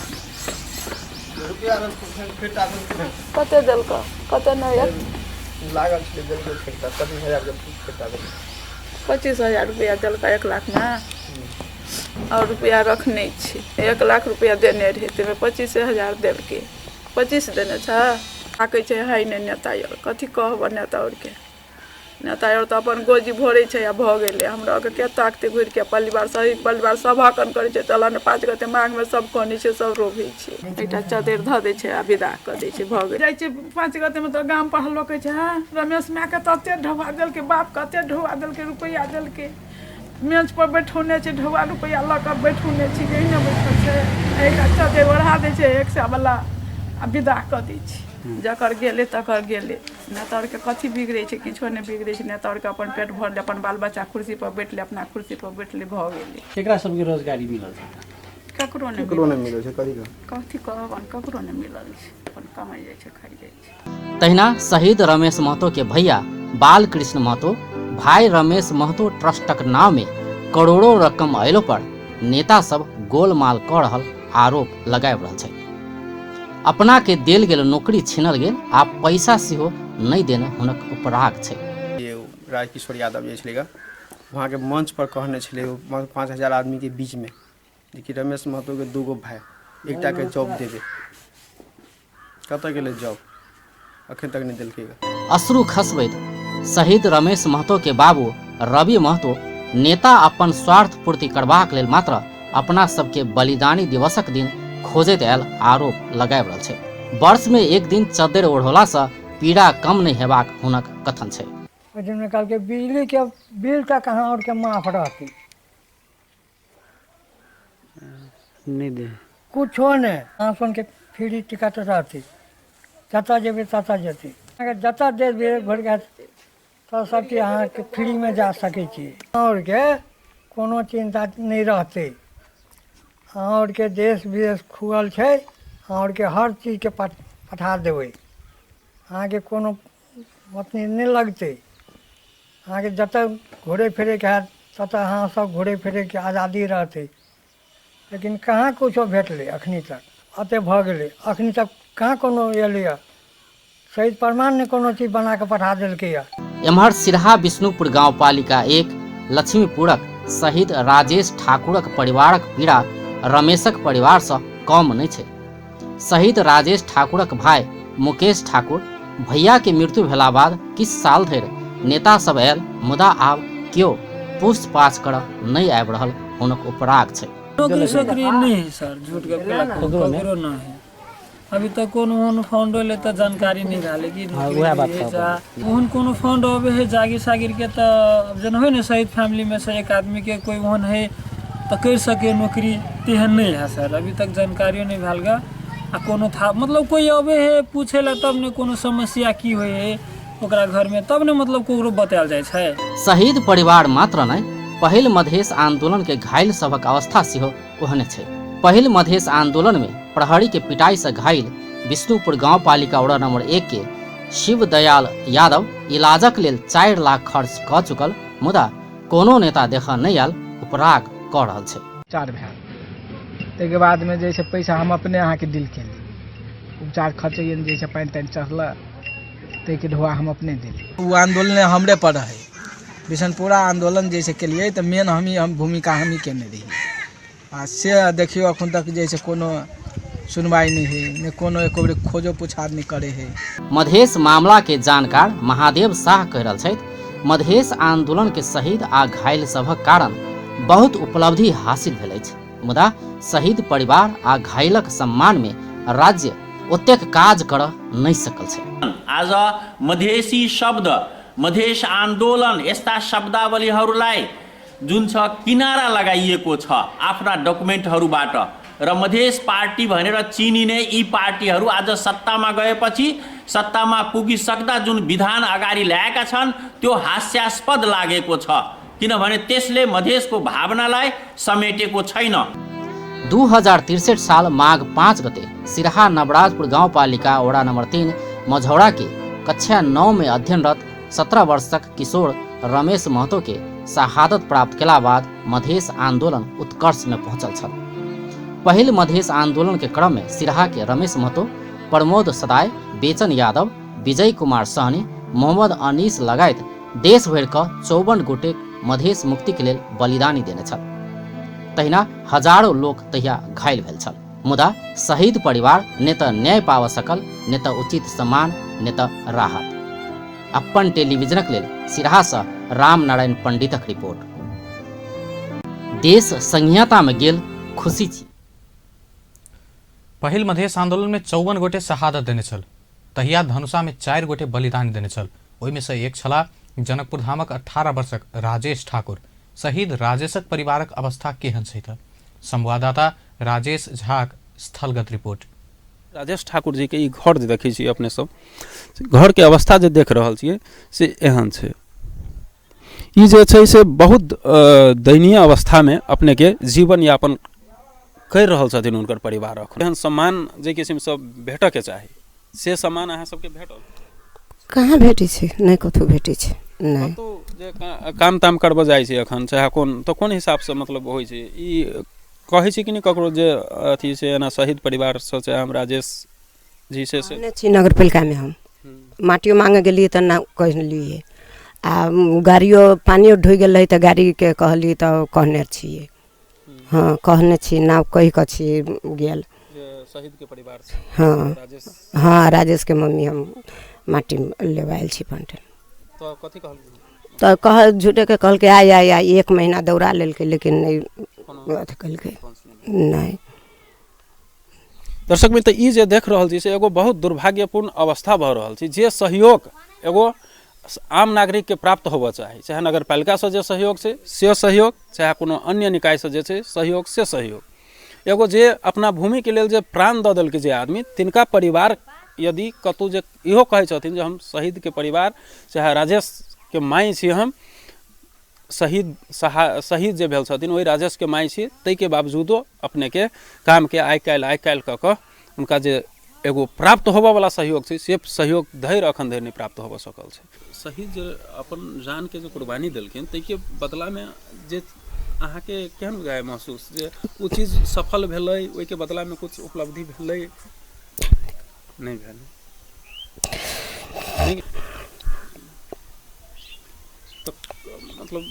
Speaker 5: कते देलकऽ कते नहि
Speaker 6: लागल छलै, देलकै फिरता 25,000 के फिरता देलकै।
Speaker 5: 25,000 रुपैआ देलकै 1 लाखमे, आओर रुपैआ रखने छी। 1 लाख रुपैआ देने रहै, ताहिमे 25,000 देलकै। 25 देने छै। ताकै छै है नहि नेता आर, कथी कहबऽ नेता आरके। नेता आर तऽ अपन गोजी भरै छै आ भऽ गेलै। हमरा आरके के ताकतै घुरिके? परिवार सही परिवार सभा कन करै छै, तहन 5 गोटे माँगमे सब कनै छै, सब रोबै छै। एकटा चद्दरि धऽ दै छै आ विदा कऽ दै छै, भऽ गेल। जाइ छै 5 गोटेमे तऽ गाम पर हल्लो कहै छै, हँ रमेश मायके तते ढौआ देलकै, बापके एते ढौआ देलकै, रुपैआ देलकै, मेज पर बैठौने छै, ढौआ रुपैआ लऽ कऽ बैठौने छै, एहिना बैठल छै। एकटा चद्दरि ओढ़ा दै छै 1 सए वला आ विदा कऽ दै छै। जकर गेलै तकर गेलै। नेता आरके कथी बिगड़ै छै? किछो नहि बिगड़ै छै। नेता आरके अपन पेट भरलै, अपन बाल बच्चा कुर्सी पर बैठलै, अपना कुर्सी पर बैठलै, भऽ गेलै।
Speaker 4: केकरा सबके रोजगारी मिलल छै?
Speaker 5: ककरो नहि।
Speaker 6: ककरो नहि मिलल छै। कथी
Speaker 5: कथी कहब, ककरो नहि मिलल छै। अपन कमाइ जाइ छै, खाइ जाइ छै।
Speaker 2: तहिना शहीद रमेश महतो के भैया बालकृष्ण महतो भाई रमेश महतो ट्रस्टक नाम में करोड़ों रकम अयलो पर नेता सब गोलमाल कऽ रहल आरोप लगाबि रहल छथि। अपना के देल गेल नौकरी छीनल गेल आ पैसा सेहो नहि देने हुनक उपराग छै।
Speaker 6: ये राजकिशोर यादव जे छलैगा, वहाँके मंच पर कहने छलै 5,000 आदमीके बीचमे जेकि रमेश महतोके 2 गो भाय एकटाके जॉब देबै। कतऽ गेलै जॉब? अखन तक नहि देलकै।
Speaker 2: अश्रु खसबैत शहीद रमेश महतो के बाबू रवि महतो नेता अपन स्वार्थ पूर्ति करबाक लेल मात्र अपना सबके बलिदानी दिवसक दिन खोजैत आयल आरोप लगाबि रहल छै। वर्ष में एक दिन चद्दरि ओढ़ौला सँ पीड़ा कम नहि हेबाक हुनक कथन छै।
Speaker 7: ओहि दिनमे कहलकै बिजलीके बिल तक अहाँ आरके माफ रहतै।
Speaker 4: नहि दे
Speaker 7: कुछो नहि, अहाँ सुनके फ्री टिकट रहतै, जतऽ जेबै ततऽ जेतै। अहाँके जतऽ देश विदेश भरि गेल तऽ सब चीज अहाँके फ्रीमे जा सकै छी। अहाँ आरके कोनो चिन्ता नहि रहतै। अहाँ आरके देश विदेश खुलल छै, अहाँ आरके हर चीजके पठा देबै। अहाँके कोनो अथी नहि लगतै। अहाँके जतऽ घुरै फिरैके हैत ततऽ अहाँ सब घुरै फिरैके आजादी रहतै। लेकिन कहाँ किछो भेटलै अखनी तक? एते भऽ गेलै, अखनी तक कहाँ कोनो एलैए? शहीद प्रमाण नहि कोनो चीज बना कऽ पठा देलकैए।
Speaker 2: एम्हर सिरहा विष्णुपुर गाउँपालिका 1 लक्ष्मीपुरक शहीद राजेश ठाकुरक परिवारक पीड़ा रमेशक परिवारसँ कम नहि छै। शहीद राजेश ठाकुरक भाई मुकेश ठाकुर भैया के मृत्यु भेला बाद किछु साल धरि नेता सब आयल, मुदा आब केओ पूछपाछ करऽ नहि आबि रहल हुनक उपराग छै।
Speaker 8: नौकरी सोकरी नहीं है सर, झूठ के ककरो नहीं है। अभी तक कोनो ओहन फंड ले तऽ जानकारी नहीं रहले कि नौकरी है जा ओहन कोनो फंड अबे है जागीर सागिर के। तऽ जेना होइ ने शहीद फैमिली में से एक आदमी के कोई ओहन है तऽ करि सके नौकरी, तेहन नहीं है सर। अभी तक जानकारियो नहीं भेल गा आ कोनो था मतलब कोई अबे है पूछे ला तब ने कोनो समस्या की होइ है ओकरा घर में, तब ने मतलब ककरो बतायल जाइ छै।
Speaker 2: शहीद परिवार मात्र नहि, पहिल मधेश आंदोलन के घायल सभक अवस्था सेहो ओहने छै। पहिल मधेश आंदोलन में प्रहरी के पिटाई से घायल विष्णुपुर गाउँपालिका वडा नंबर 1 के शिवदयाल यादव इलाजक लेल 4 लाख खर्च कऽ चुकल, मुदा कोनो नेता देखऽ नहि आयल उपराग कऽ रहल छै।
Speaker 9: उपचार भेल ताहिके बादमे जे छै पैसा हम अपने अहाँके डील केली, उपचार खर्च जे छै पानि तानि चढ़ल ताहिके ढोआ हम अपने देली। ओ आंदोलन हमरे पर रहै, बिशनपुरा आंदोलन जैसे केलियै तऽ मेन हमही हम भूमिका हमही केने रहियै। आ से देखियौ अखन तक जे छै कोनो सुनवाइ नहि है, नहि कोनो एको बेर खोजो पुछार नहि करै है।
Speaker 2: मधेश मामला के जानकार महादेव शाह कहि रहल छथि, मधेश आंदोलन के शहीद आ घायल सभक कारण बहुत उपलब्धि हासिल भेल अछि, मुदा शहीद परिवार आ घायलक सम्मान में राज्य ओतेक काज करऽ नहि सकल छै।
Speaker 10: आज मधेसी शब्द, मधेस आन्दोलन यस्ता शब्दावलीहरूलाई जुन छ किनारा लगाइएको छ आफ्ना डकुमेन्टहरूबाट र मधेस पार्टी भनेर चिनिने यी पार्टीहरू आज सत्तामा गएपछि सत्तामा पुगिसक्दा जुन विधान अगाडि ल्याएका छन् त्यो हास्यास्पद लागेको छ, किनभने त्यसले मधेसको भावनालाई समेटेको छैन।
Speaker 2: 2063 साल माघ 5 गते सिरहा नवराजपुर गाउँपालिका वडा नम्बर 3 मझौड़ा के कक्षा 9 में अध्ययनरत 17 वर्षक किशोर रमेश महतो के शहादत प्राप्त केला बाद मधेस आंदोलन उत्कर्ष में पहुंचल छल। पहिल मधेस आंदोलन के क्रम में सिरहा के रमेश महतो, प्रमोद सदाय, बेचन यादव, विजय कुमार सहनी, मोहम्मद अनीस लगायत देश भरि क 54 गोटे मधेश मुक्तिके लेल बलिदानी देने छल। तहिना हजारों लोक तहिया घायल भेल छल। मुदा शहीद परिवार ने तऽ न्याय पाबऽ सकल, ने तऽ उचित सम्मान, ने तऽ राहत। अप्पन टेलीविजनक लेल सिरहासँ रामनारायण पंडितक रिपोर्ट। देश संहितामे गेल खुशी छी।
Speaker 1: पहिल मधेश आंदोलन में 54 गोटे शहादत देने छल। तहिया धनुषा में 4 गोटे बलिदान देने छल। ओहिमे से एक छला जनकपुर धामक 18 वर्षक राजेश ठाकुर। शहीद राजेशक परिवारक अवस्था केहन छै त संवाददाता राजेश झाक स्थलगत रिपोर्ट।
Speaker 11: राजेश ठाकुर जी के ई घर जे देखै छी अपने सब, घर के अवस्था जे देख रहल छियै से एहन छै। ई जे छै से बहुत दयनीय अवस्थामे अपनेके जीवन यापन करि रहल छथिन हुनकर परिवार। एखन एहन सम्मान जे किसिमसँ भेटऽके चाही से सम्मान अहाँ सबके भेटल?
Speaker 12: कहाँ भेटै छै, नहि कतहु भेटै छै। नहि
Speaker 11: कतहु जे काम ताम करबऽ जाइ छै एखन चाहे कोन तऽ कोन हिसाबसँ मतलब होइ छै? ई कहै छै कि नहि ककरो जे अथी से एना शहीद परिवारसँ चाहे हम राजेश जी से
Speaker 12: कहने छी नगरपालिकामे हम माटियो मांगे गेलियै तऽ ना कहलियै, आ गाड़ियो पानियो ढोइ गेल रहै तऽ गाड़ीके कहलियै तऽ कहने छियै। हँ कहने छी, नाम कहि कऽ छी गेल।
Speaker 11: शहीदके परिवार छै।
Speaker 12: हँ
Speaker 11: राजेश।
Speaker 12: हँ राजेशके मम्मी हम माटी लेबऽ आयल छी पंटे।
Speaker 11: तऽ कथी कहलकै?
Speaker 12: तऽ कह झूठेके कहलकै आइ आइ आइ, 1 महीना दौड़ा लेलकै लेकिन नहि अथी केलकै नहि।
Speaker 11: दर्शक मित्र, ई जे देख रहल छी से एगो बहुत दुर्भाग्यपूर्ण अवस्था भऽ रहल छै। जे सहयोग एगो आम नागरिकके प्राप्त होबऽ चाही, चाहे नगरपालिकासँ जे सहयोग छै से सहयोग, चाहे कोनो अन्य निकायसँ जे छै सहयोग से सहयोग, एगो जे अपना भूमिके लेल जे प्राण दऽ देलकै जे आदमी, तिनका परिवार यदि कतहु जे इहो कहै छथिन जे हम शहीदके परिवार चाहे राजेशके माय छी, हम शहीद शहीद जे भेल छथिन ओहि राजेशके माय छी, ताहिके बावजूदो अपनेके कामके आइ काल्हि कऽ कऽ हुनका जे एगो प्राप्त होबऽवला सहयोग छै से सहयोग धरि अखन धरि नहि प्राप्त होबऽ सकल छै। शहीद जे अपन जानके जे कुर्बानी देलखिन ताहिके बदलामे जे अहाँके केहन बुझाइ महसूस जे ओ चीज सफल भेलै, ओहिके बदलामे किछु उपलब्धि भेलै? नहि भेलै। तऽ मतलब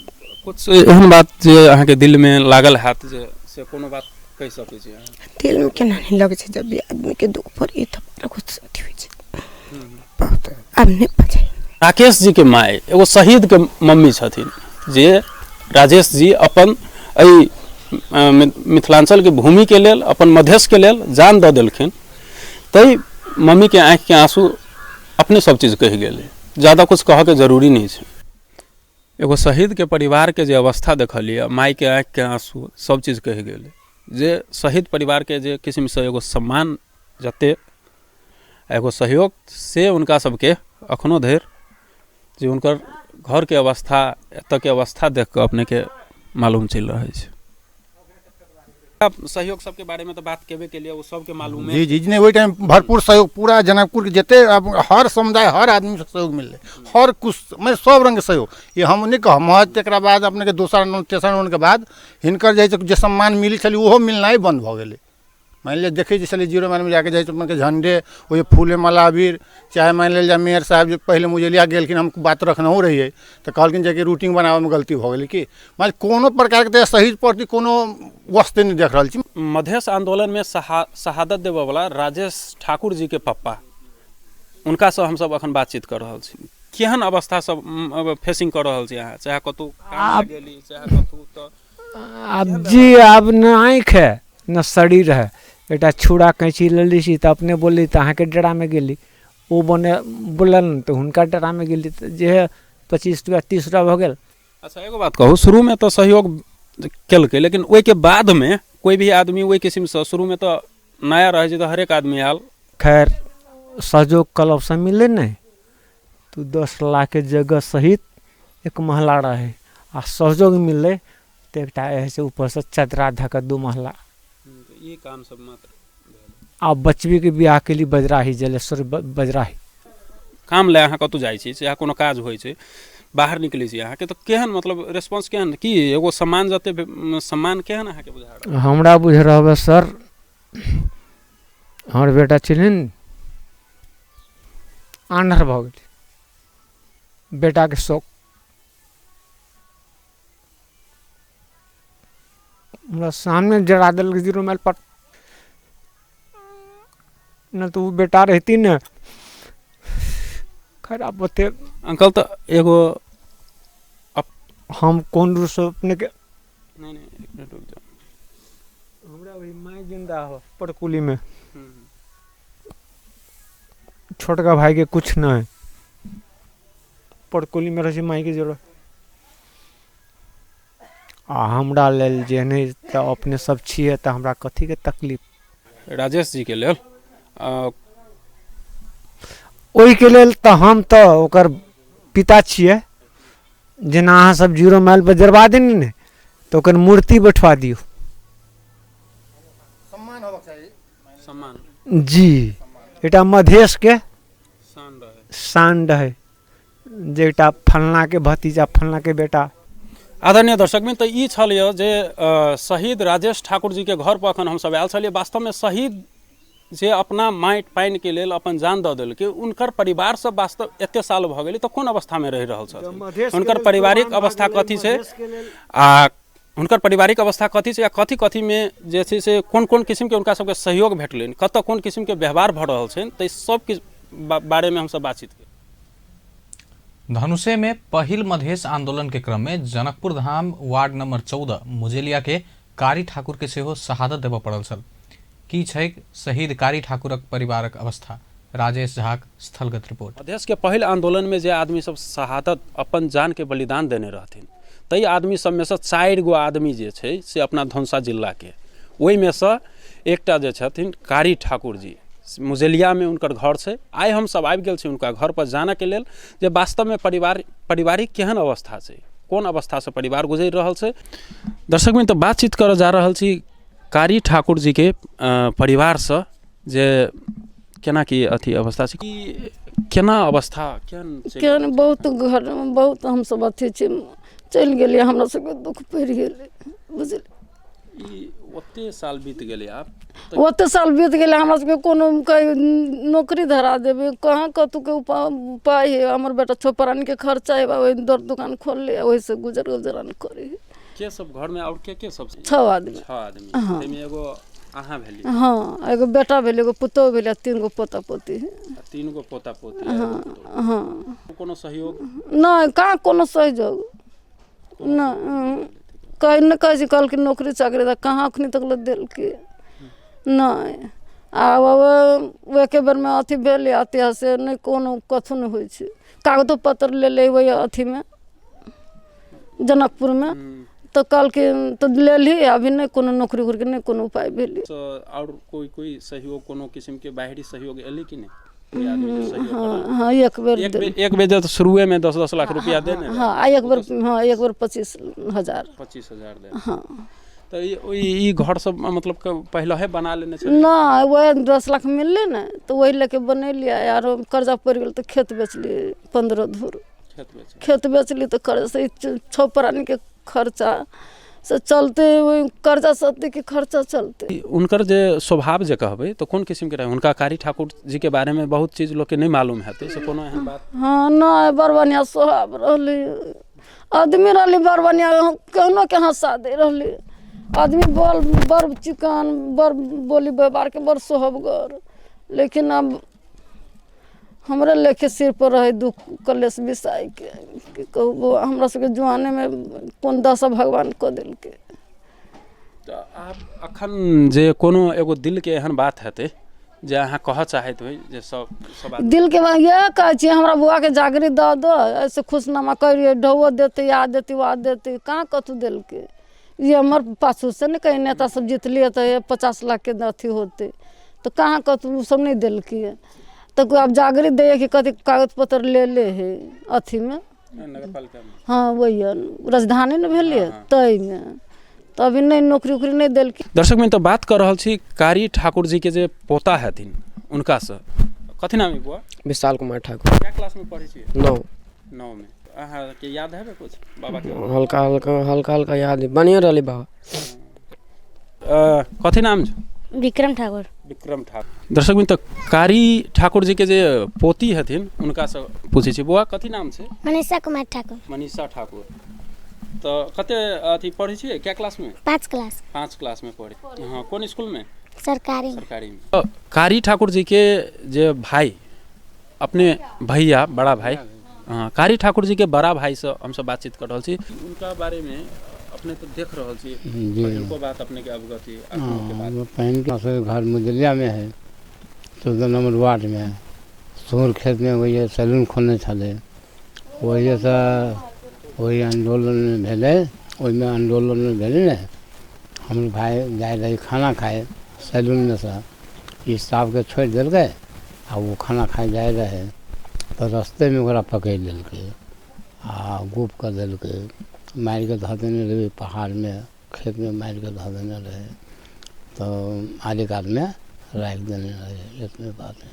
Speaker 11: किछु एहन बात जे अहाँके दिलमे लागल हैत जे से कोनो बात कहि सकै छी अहाँ?
Speaker 12: दिलमे केना नहि लगै छै, जब भी आदमीके दुःख पड़ै तऽ बड़ा कुछ अथी होइ छै बहुत। आब नहि बचै।
Speaker 11: राकेश जीके माय एगो शहीदके मम्मी छथिन जे राजेश जी अपन एहि मिथिलाञ्चलके भूमिके लेल अपन मधेशके लेल जान दऽ देलखिन, ताहि मम्मीके आँखिके आँसू अपने सब चीज कहि गेलै, ज्यादा कुछ कहऽके जरूरी नहि छै। एगो शहीदके परिवारके जे अवस्था देखलियै, मायके आँखिके आँसू सब चीज कहि गेलै जे शहीद परिवारके जे किसिमसँ एगो सम्मान जते एगो सहयोग से हुनका सबके अखनो धरि जे हुनकर घरके अवस्था एतऽके अवस्था देख कऽ अपनेके मालूम चलि रहल छै। सहयोग सबके बारेमे तऽ बात केबे केलियै, ओ सबके मालूम है।
Speaker 13: जी जी नहीं, ओहि टाइम भरपूर सहयोग पूरा जनकपुर के जते अब हर समुदाय हर आदमी से सहयोग मिललै, हर कुछ मैं सब रंग के सहयोग। ये हम नहीं कहब महज। तकरा बाद अपने के दोसर आन्दोलन तेसर आन्दोलन के बाद हिनकर जे जे सम्मान मिलै छलै ओहो मिलनाइ बन्द भऽ गेलै। मानि लिअ देखै जे छलियै जीरो माइलमे जाके जाइ छै झण्डे ओहि फूले माला अबीर, चाहे मानि लेल जाय मेयर साहब जे पहिले मुजलिया गेलखिन, हम बात रखनहु रहियै तऽ कहलखिन जे कि रूटिंग बनाबऽमे गलती भऽ गेलै कि माने कोनो प्रकारके तऽ शहीद प्रति कोनो वस्तु नहि देख रहल छी।
Speaker 11: मधेश आंदोलनमे शहादत देबऽवला राजेश ठाकुर जीके पप्पा, हुनकासँ हमसब अखन बातचीत कऽ रहल छी। केहन अवस्था सब फेसिंग कऽ रहल छी अहाँ, चाहे कतहु काम गेली चाहे कतहु? तऽ
Speaker 14: आब जी आब ने आँखि है ने शरीर है, एकटा छुरा कैँची लेले छी तऽ अपने बोलली तऽ अहाँके डेरामे गेली, ओ बने बोललन तऽ हुनका डेरामे गेली, तऽ जे 25 रुपैआ 30 रुपैआ भऽ गेल।
Speaker 11: अच्छा एगो बात कहू, शुरूमे तऽ सहयोग केलकै लेकिन ओहिके बादमे कोइ भी आदमी ओहि किसिमसँ शुरूमे तऽ नया रहै छै तऽ हरेक आदमी आयल।
Speaker 14: खैर सहयोग क्लबसँ मिललै नहि तऽ 10 लाखके जगह सहित एक महला रहै, आ सहयोग मिललै तऽ एकटा एहै ऊपरसँ चदरा धऽ कऽ 2 महला।
Speaker 11: ई काम सब मात्र
Speaker 14: आ बचबीके बियाह केली बजराही, जलेश्वर बजराही।
Speaker 11: काम लए अहाँ कतहु जाइ छी चाहे कोनो काज होइ छै, बाहर निकलै छी अहाँके तऽ केहन मतलब रेस्पॉन्स केहन, की एगो सम्मान जते सम्मान केहन अहाँके बुझा रहल?
Speaker 14: हमरा बुझ रहबै सर, हमर बेटा छथिन आन्हर भऽ गेलै, बेटाके शौक हमरा सामने जरा देलक 0 माइल पर। न तऽ ओ बेटा रहती ने खराब ओते।
Speaker 11: अंकल तऽ एगो
Speaker 14: हम कोन रूपसँ अपनेके
Speaker 11: नहीं नहीं, एक मिनट रुक जाओ।
Speaker 14: हमरा वही माय जिंदा हो परकुली में, छोटका भाई के कुछ नहीं, परकुली में रहै माय के जरूरत। आ हमरा लेल जे नहि तऽ अपने सब छियै तऽ हमरा कथीके तकलीफ।
Speaker 11: राजेश जी के लेल
Speaker 14: ओहिके लेल तऽ हम तऽ ओकर पिता छियै। जेना अहाँ सब 0 माइल पर जरबा देनी ने तऽ ओकर मूर्ति बैठवा दियौ।
Speaker 13: सम्मान होबाक चाही।
Speaker 11: सम्मान
Speaker 14: जी, एकटा मधेशके शान रहै जे एकटा फलनाके भतीजा फलनाके बेटा।
Speaker 11: आदरणीय दर्शकवृन्द, तऽ ई छल यऽ जे शहीद राजेश ठाकुर जी के घर पर अखन हमसब आयल छलियै। वास्तवमे शहीद जे अपना माटि पानिके लेल अपन जान दऽ देलकै, हुनकर परिवार सब वास्तव एते साल भऽ गेलै तऽ कोन अवस्थामे रहि रहल छथिन, हुनकर पारिवारिक अवस्था कथी छै आ हुनकर पारिवारिक अवस्था कथी छै आ कथी कथीमे जे छै से कोन कोन किसिमके हुनका सबके सहयोग भेटलनि, कतऽ कोन किसिमके व्यवहार भऽ रहल छनि, तऽ सब किछु बारेमे हमसब बातचीत केलियै।
Speaker 1: धनुषे में पहिल मधेश आंदोलन के क्रम में जनकपुर धाम वार्ड नंबर 14 मुजेलिया के कारी ठाकुर के सेहो शहादत देबऽ पड़ल छल। की छैक शहीद कारी ठाकुरक परिवारक अवस्था? राजेश झाक स्थलगत रिपोर्ट।
Speaker 11: मधेश के पहिल आंदोलन में जे आदमी सब शहादत अपन जान के बलिदान देने रहथिन, तै आदमी सब में से 4 गो आदमी जे छै से अपना धनुषा जिला के, ओहिमे से एकटा जे छथिन कारी ठाकुर जी, मुजेलिया में हुनकर घर छै। आइ हमसब आबि गेल छी हुनका घर पर जानऽ के लेल जे वास्तवमे पारिवारिक केहन अवस्था छै, कोन अवस्थासँ परिवार गुजरि रहल छै। दर्शकवृन्द, तऽ बातचीत करऽ जा रहल छी कारी ठाकुर जी के परिवारसँ जे केना की अथी अवस्था छै, की केना अवस्था केहन छै?
Speaker 5: केहन बहुत घर बहुत हमसब अथी छी, चलि गेलियै, हमरा सबके दुःख पड़ि गेलै बुझलियै।
Speaker 11: ई ओते साल बीत गेलै आब।
Speaker 5: ओते साल बीत गेलै, हमरा सबके कोनो नौकरी धरा देबै, कहाँ कतहुके उपाय है। हमर बेटा छओ प्राणीके खर्चा है, ओहि दर दोकान खोलले, ओहिसँ गुजर गुजरान करै है।
Speaker 11: के सब घर में और के सब?
Speaker 5: 6 आदमी।
Speaker 11: 6 आदमी।
Speaker 5: हाँ।
Speaker 11: ताहिमे एगो अहाँ भेली?
Speaker 5: हाँ, एगो बेटा भेल, एगो पुतोहु भेल, 3 गो पोता पोती।
Speaker 11: 3 गो पोता पोती।
Speaker 5: हाँ हाँ।
Speaker 11: कोनो सहयोग?
Speaker 5: नहि, कहाँ कोनो सहयोग नहि। कहै नहि कहै छै, कहलखिन नौकरी चाकरी तऽ कहाँ अखनी तक लए देलकै नहि। आब एके बेरमे अथी भेल अथी से नहि कोनो कथु नहि होइ छै। कागजो पत्र लेले ओहि अथीमे जनकपुरमे तऽ कहलखिन तऽ लेलही, अभी नहि कोनो नौकरी उकरीके नहि कोनो उपाय भेलै।
Speaker 11: आओर कोइ कोइ सहयोग, कोनो किसिमके बाहरी सहयोग एलै कि नहि?
Speaker 5: हाँ हाँ, एक बेर
Speaker 11: एक बेर तऽ शुरुएमे 10-10 लाख रुपया देने।
Speaker 5: हाँ, एक बेर, हाँ एक बेर 25,000।
Speaker 11: 25,000 देने।
Speaker 5: हाँ।
Speaker 11: तऽ ई घर सब मतलब पहिले हे बना लेने छलै?
Speaker 5: नहि, वएह 10 लाख मिललै ने तऽ वही लऽके बनेलियै। आरो कर्जा पड़ि गेल तऽ खेत बेचलियै 15 धूर खेत बेचली तऽ कर्जा से 6 प्राणीके खर्चा से चलते, ओहि कर्जा सत्ते के खर्चा चलते।
Speaker 11: हुनकर जे स्वभाव जे कहबै तऽ कोन किसिमके रहै? हुनका कारी ठाकुर जी के बारेमे बहुत चीज लोकके नहि मालूम हेतै, से कोनो एहन बात?
Speaker 5: हाँ, नहि, बड़ बढ़िआँ स्वभाव रहलै, आदमी रहलै बड़ बढ़िआँ, केहनो के हँसा दै रहलै आदमी, बड़ चिकन, बड़ बोली व्यवहारके, बड़ सोहबगर। लेकिन आब हमरे लेखे सिर पर रहे दुख कलेश बिसाइके, की कहू बौआ, हमरा सबके जुआनेमे कोन दशा भगवान कऽ देलकै।
Speaker 11: तऽ आब अखन जे कोनो एगो दिलके एहन बात हेतै जे अहाँ कहऽ चाहैत होइ जे सब
Speaker 5: दिलके बात इएह कहै छियै, हमरा बौआके जागृत दऽ दऽ, एहिसँ खुशनामा करियै, ढौओ देतै, आ देतै ओ देतै, कहाँ कतहु देलकै। ई हमर पाछूसँ ने कहीं नेता सब जितलियै तऽ 50 लाखके अथी होतै, तऽ कहाँ कतहु ओ सब नहि देलकै। तऽ आब जागृत दैए कि कथी कागज पत्र ले ले है अथीमे, हाँ वही राजधानी ने भेलियै ताहिमे, तऽ अभी नहि नौकरी उकरी नहि देलकै।
Speaker 11: दर्शक तऽ बात कऽ रहल छी कारी ठाकुर जी के जे पोता हेथिन हुनकासँ। कथी नाम है बुआ?
Speaker 6: विशाल कुमार ठाकुर।
Speaker 11: क्या क्लास में पढ़ै छियै? 9 में। अहाँके याद है कुछ बाबा के?
Speaker 6: हल्का हल्का हल्का हल्का याद है, बढ़िया रहलै बाबा।
Speaker 11: कथी नाम छै?
Speaker 15: विक्रम ठाकुर।
Speaker 11: विक्रम ठाकुर। दर्शक मित्र, कारी ठाकुर जी के जे पोती हथिन उनका से पूछै छी, बौआ कथी नाम छै?
Speaker 15: मनीषा कुमार ठाकुर।
Speaker 11: मनीषा ठाकुर। तऽ कते अथी पढ़ै छियै, क्या क्लास में?
Speaker 15: 5 क्लास।
Speaker 11: 5 क्लास में पढ़े। हाँ, कोन स्कूल में?
Speaker 15: सरकारी।
Speaker 11: सरकारी में। कारी ठाकुर जी के जे भाई, अपने भैया, बड़ा भाई, हाँ, कारी ठाकुर जी के बड़ा भाई से हमसब बातचीत कर रहल छी। उनका बारे में अपने तो देख रहल छी, पहिलुको बात अपने के अवगति?
Speaker 16: पहिन के घर मुजलिया में है, 14 नंबर वार्ड में, सोर खेत में वही सैलून खोलने छलै, वहीसँ ओहि आन्दोलनमे भेलै, ओहिमे आन्दोलनमे भेलै ने, हमर भाय जाइ रहै खाना खाए सैलूनमे सँ, ई स्टाफके छोड़ि देलकै आ ओ खाना खाए जाइ रहै तऽ रस्तेमे ओकरा पकड़ि लेलकै आ गुप कऽ देलकै, मारिके धऽ देने रहै पहाड़मे, खेतमे मारिके धऽ देने रहै, तऽ आरे कातमे राखि देने रहै। एतने बात है।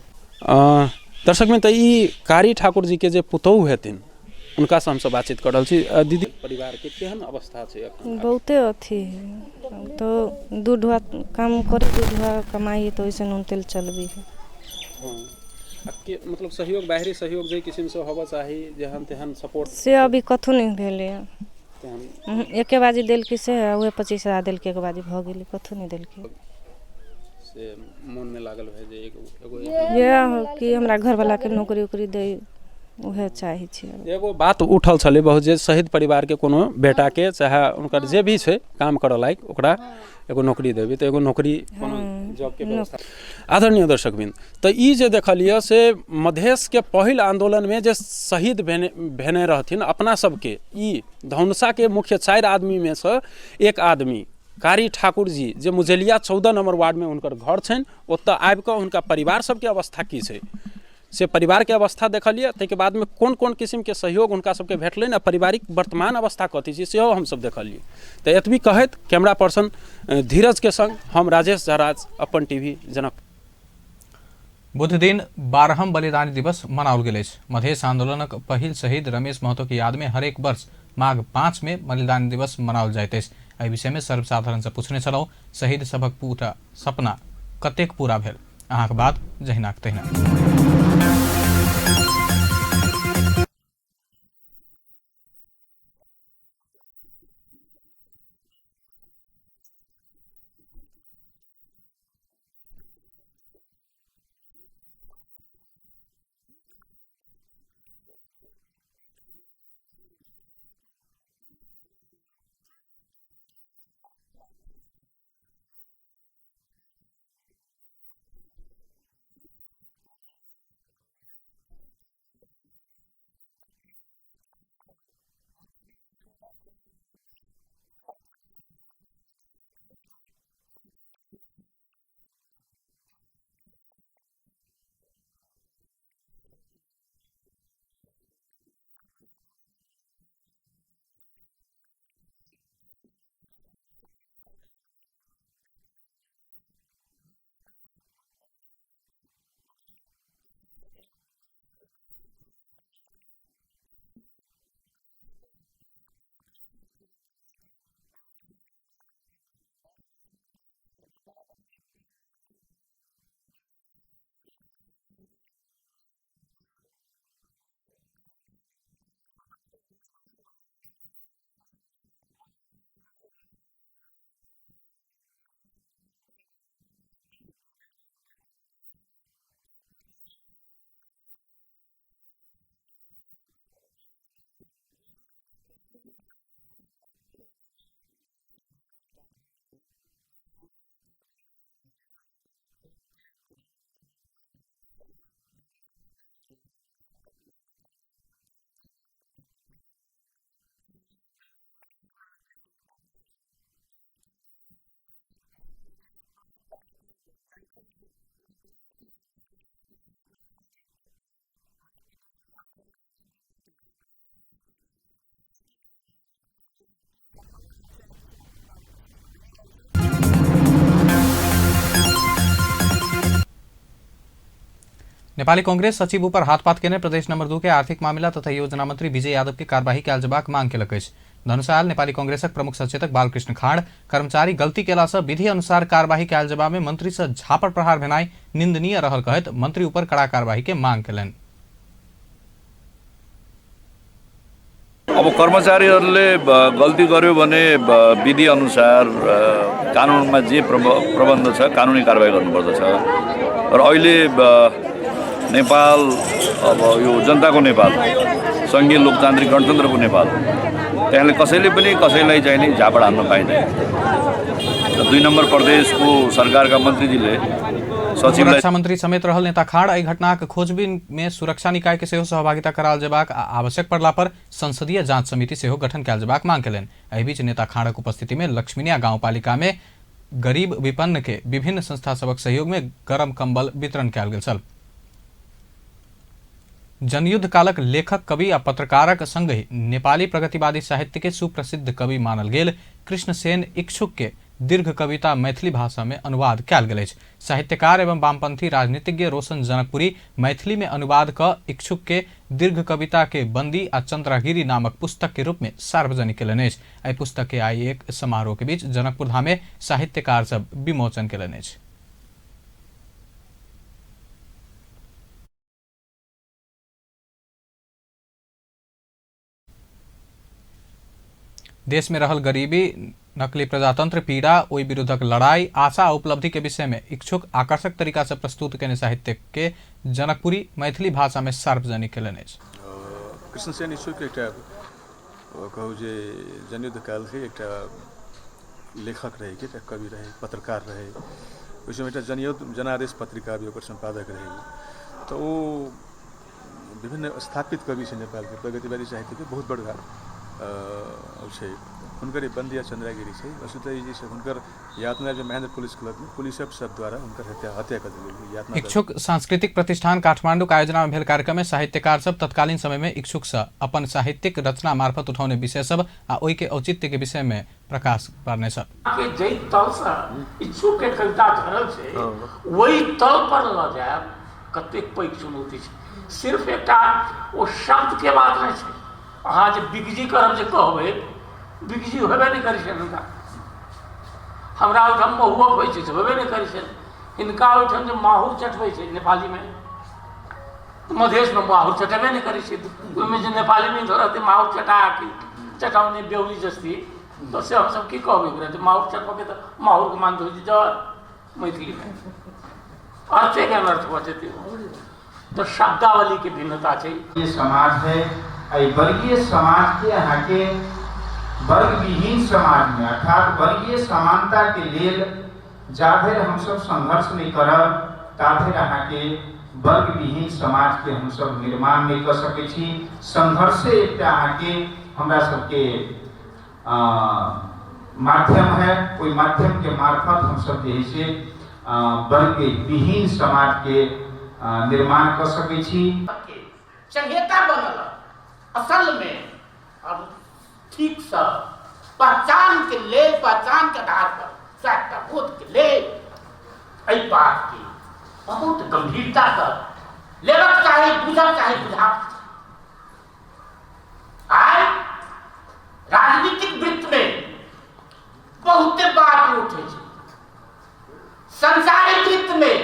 Speaker 11: दर्शक में तऽ ई कारी ठाकुर जी के जे पुतोहु हेथिन उनका से हमसब बातचीत कर रहल छी। दीदी, परिवार के केहन अवस्था छै अखन?
Speaker 17: बहुते अथी है, तो दू ढुआ काम करे, दू ढुआ कमाई तो ओइसे नून तेल चलबी है।
Speaker 11: के मतलब सहयोग, बाहरी सहयोग जे किसिम से होबऽ चाही, जेहन तेहन सपोर्ट
Speaker 17: से अभी कथो नहीं भेलै। एके बाजी देलकै से उहे 25,000 देलकै, एक बाजी भऽ गेलै, कथो नहीं देलकै।
Speaker 11: से मन में लागल है जे एगो
Speaker 17: ये कि हमरा घरवाला के नौकरी उकरी दे, उहे चाहै छी।
Speaker 11: एगो बात उठल छलै बहुत जे शहीद परिवार के कोनो बेटा के चाहे उनकर जे भी छै काम करऽ लायक ओकरा एगो नौकरी देबै, तऽ एगो नौकरी कोनो जॉब के व्यवस्था। आदरणीय दर्शकवृंद, तऽ ई जे देखलियै से मधेश के पहिल आंदोलन में जे शहीद भेने रहथिन अपना सबके ई धनुषा के मुख्य 4 आदमी में से एक आदमी कारी ठाकुर जी जे मुजलिया 14 नंबर वार्ड में हुनकर घर छनि, ओतऽ आबि कऽ हुनका परिवार सबके अवस्था की छै से परिवार के अवस्था देखलियै। ताहिके बादमे कोन कोन किसिमके सहयोग हुनका सबके भेटलनि आ पारिवारिक वर्तमान अवस्था कथी छै सेहो हमसब देखलियै। तऽ एतबी कहैत कैमरा पर्सन धीरज के संग हम राजेश झराज, अपन टीवी जनकपुर।
Speaker 1: बुधदिन 12म बलिदानी दिवस मनाओल गेल अछि। मधेश आंदोलनक पहिल शहीद रमेश महतो के याद में हरेक वर्ष माघ 5 में बलिदान दिवस मनाओल जाइत अछि। एहि विषय में सर्वसाधारण से पूछने छलहुँ, शहीद सभक पूरा सपना कतेक पूरा भेल? अहाँके बात जहिनाक तहिना। नेपाली कांग्रेस सचिव ऊपर हाथपात केने प्रदेश नंबर 2 के आर्थिक मामिला तथा योजना मंत्री विजय यादव के कार्यवाही कयल जेबाक मांग केलक अछि। धनुषा आयल नेपाली कांग्रेसक प्रमुख सचेतक बालकृष्ण खाँड कर्मचारी गलती केला से विधि अनुसार कार्यवाही कयल जेबा में मंत्री से झापड़ प्रहार भेनाइ निंदनीय रहल कहैत मंत्री ऊपर कड़ा कार्यवाही के मांग केलनि।
Speaker 18: अब
Speaker 15: अब कर्मचारीहरूले गल्ती गर्यो भने विधि अनुसार कानुनमा जे प्रबन्ध छ कानुनी कारवाही गर्नुपर्दछ। र अहिले नेपाल अब यो जनताको नेपाल, सङ्घीय लोकतान्त्रिक गणतन्त्रको नेपाल, त्यहाँले कसैले पनि कसैलाई चाहिँ नि झापड हान्न पाइँदैन। 2 नम्बर प्रदेशको सरकारका मन्त्रीजीले सचिवलाई
Speaker 1: रक्षा मंत्री समेत रहल नेता खाड़ एहि घटनाक खोजबीन में सुरक्षा निकाय के सेहो सहभागिता कराओल जेबाक आ आवश्यक पड़ला पर संसदीय जांच समिति सेहो गठन कयल जेबाक मांग केलनि। एहि बीच नेता खाड़क उपस्थिति में लक्ष्मीनिया गांवपालिका में गरीब विपन्न के विभिन्न संस्था सभक सहयोग में गरम कंबल वितरण कयल गेल छल। जनयुद्ध कालक लेखक, कवि आ पत्रकारक संगहि नेपाली प्रगतिवादी साहित्य के सुप्रसिद्ध कवि मानल गेल कृष्णसेन इच्छुक के दीर्घ कविता मैथिली भाषा में अनुवाद कयल गेल अछि। साहित्यकार एवं वामपंथी राजनीतिज्ञ रोशन जनकपुरी मैथिली में अनुवाद क इच्छुक के दीर्घ कविता के बंदी आ चंद्रागिरी नामक पुस्तक के रूप में सार्वजनिक केलनि अछि। एहि पुस्तक के आई एक समारोह के बीच जनकपुर धाम में साहित्यकार सब विमोचन केलनि अछि। देश में रहल गरीबी, नकली प्रजातंत्र, पीड़ा, ओहि विरुद्धक लड़ाई, आशा आ उपलब्धि के विषय में इच्छुक आकर्षक तरीका से प्रस्तुत केने साहित्य के जनकपुरी मैथिली भाषा में सार्वजनिक केलनि अछि।
Speaker 18: कृष्णसेन इच्छुक एकटा कहू जे जनयुद्ध कालके एकटा लेखक रहे, एकटा कवि रहे, पत्रकार रहे। ओहि समय एकटा जनयुद्ध जनादेश पत्रिका भी ओकर संपादक रहे। तो ओ विभिन्न स्थापित कवि छै नेपालके, प्रगतिवादी साहित्यके बहुत बड़का छै। हुनकर बंदिया चंद्रागिरी छै। वस्तुतः जे छै हुनकर यातना जे महेंद्र पुलिस क्लब में पुलिस सब द्वारा हुनकर हत्या कर देल गेल यातना।
Speaker 1: इच्छुक सांस्कृतिक प्रतिष्ठान काठमांडू के आयोजना में भेल कार्यक्रम में साहित्यकार सब तत्कालीन समय में इच्छुक से अपन साहित्यिक रचना मार्फत उठौने विषय सब आ ओहि के औचित्य के विषय में प्रकाश पारने सब।
Speaker 19: के जै तल से इच्छुक के कविता झरल छै वही तल पर ल जायब कतेक पैघ चुनौती छै। सिर्फ एकटा ओ शब्द के बात नहि छै। अहाँ जे बिगजी करब जे कहबै, बिगजी होबे नहि करै छै हिनका। हमरा ओहिठाम महुअक होइ छै से होबे नहि करै छै। हिनका ओहिठाम जे माहुर चटबै छै नेपालीमे, मधेशमे माहुर चटेबे नहि करै छै। ओहिमे जे नेपालीमे रहतै माहुर चटा के चटाउने बेहुली जस्ती, तऽ से हमसब की कहबै ओकरा जे माहुर चटबऽके तऽ माहुरके मान होइ छै जर मैथिलीमे अर्थे के अनर्थ भऽ जेतै। तऽ शब्दावलीके भिन्नता छै।
Speaker 20: ये समाज है, एहि वर्गीय समाज के अहाँके वर्गविहीन समाज में अर्थात वर्गीय समानता के लेल जाधरि हमसब संघर्ष नहीं करब ताधरि अहाँके वर्गविहीन समाज के हमसब निर्माण नहीं कर सकै छी। संघर्षे एकटा अहाँके हमरा सबके माध्यम है। ओहि माध्यम के मार्फत हमसब जे है से वर्गविहीन समाज के निर्माण कर सकै छी।
Speaker 19: संहिता बनल असल में अब ठीक से पहचान के लेल, पहचान के आधार पर सहायता बोध के लेल एहि बात के बहुत गंभीरता से लेबाक चाही, बुझक चाही, बुझाक चाही। आइ राजनीतिक वृत्त में बहुते बात उठे छै, संसारिक वृत्त में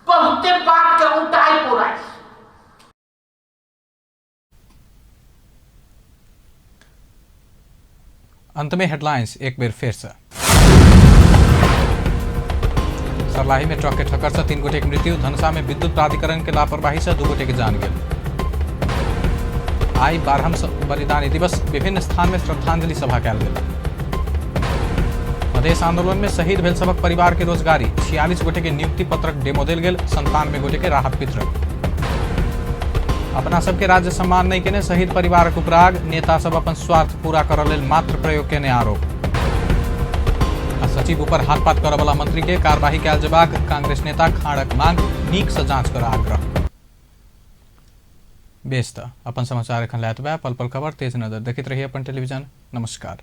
Speaker 19: बहुते बात के उल्टाई पोराई।
Speaker 1: अंत में हेडलाइंस एक बेर फिर से। सरलाही में ट्रक के ठक्कर से 3 गोटे की मृत्यु। धनसा में विद्युत प्राधिकरण के लापरवाही से 2 गोटे की जान गेल। आई 12 बलिदानी दिवस, विभिन्न स्थान में श्रद्धांजलि सभा कयल गेल। मधेश आंदोलन में शहीद भेल सभक परिवार के रोजगारी, 46 गोटे के नियुक्ति पत्रक डेमो देल गेल, 97 गोटे के राहत वितरण। अपना सबके राज्य सम्मान नहीं केने शहीद परिवारक उपराग, नेता सब अपन स्वार्थ पूरा करऽ लेल मात्र प्रयोग केने आरोप। आ सचिव ऊपर हाथपात करऽ वाला मंत्री के कार्यवाही कयल जेबाक कांग्रेस नेता खाड़क मांग, नीक से जांच कर आग्रह। बेस त अपन समाचार एखन लए पल पल खबर तेज नजर देखैत रहिए अपन टेलीविजन। नमस्कार।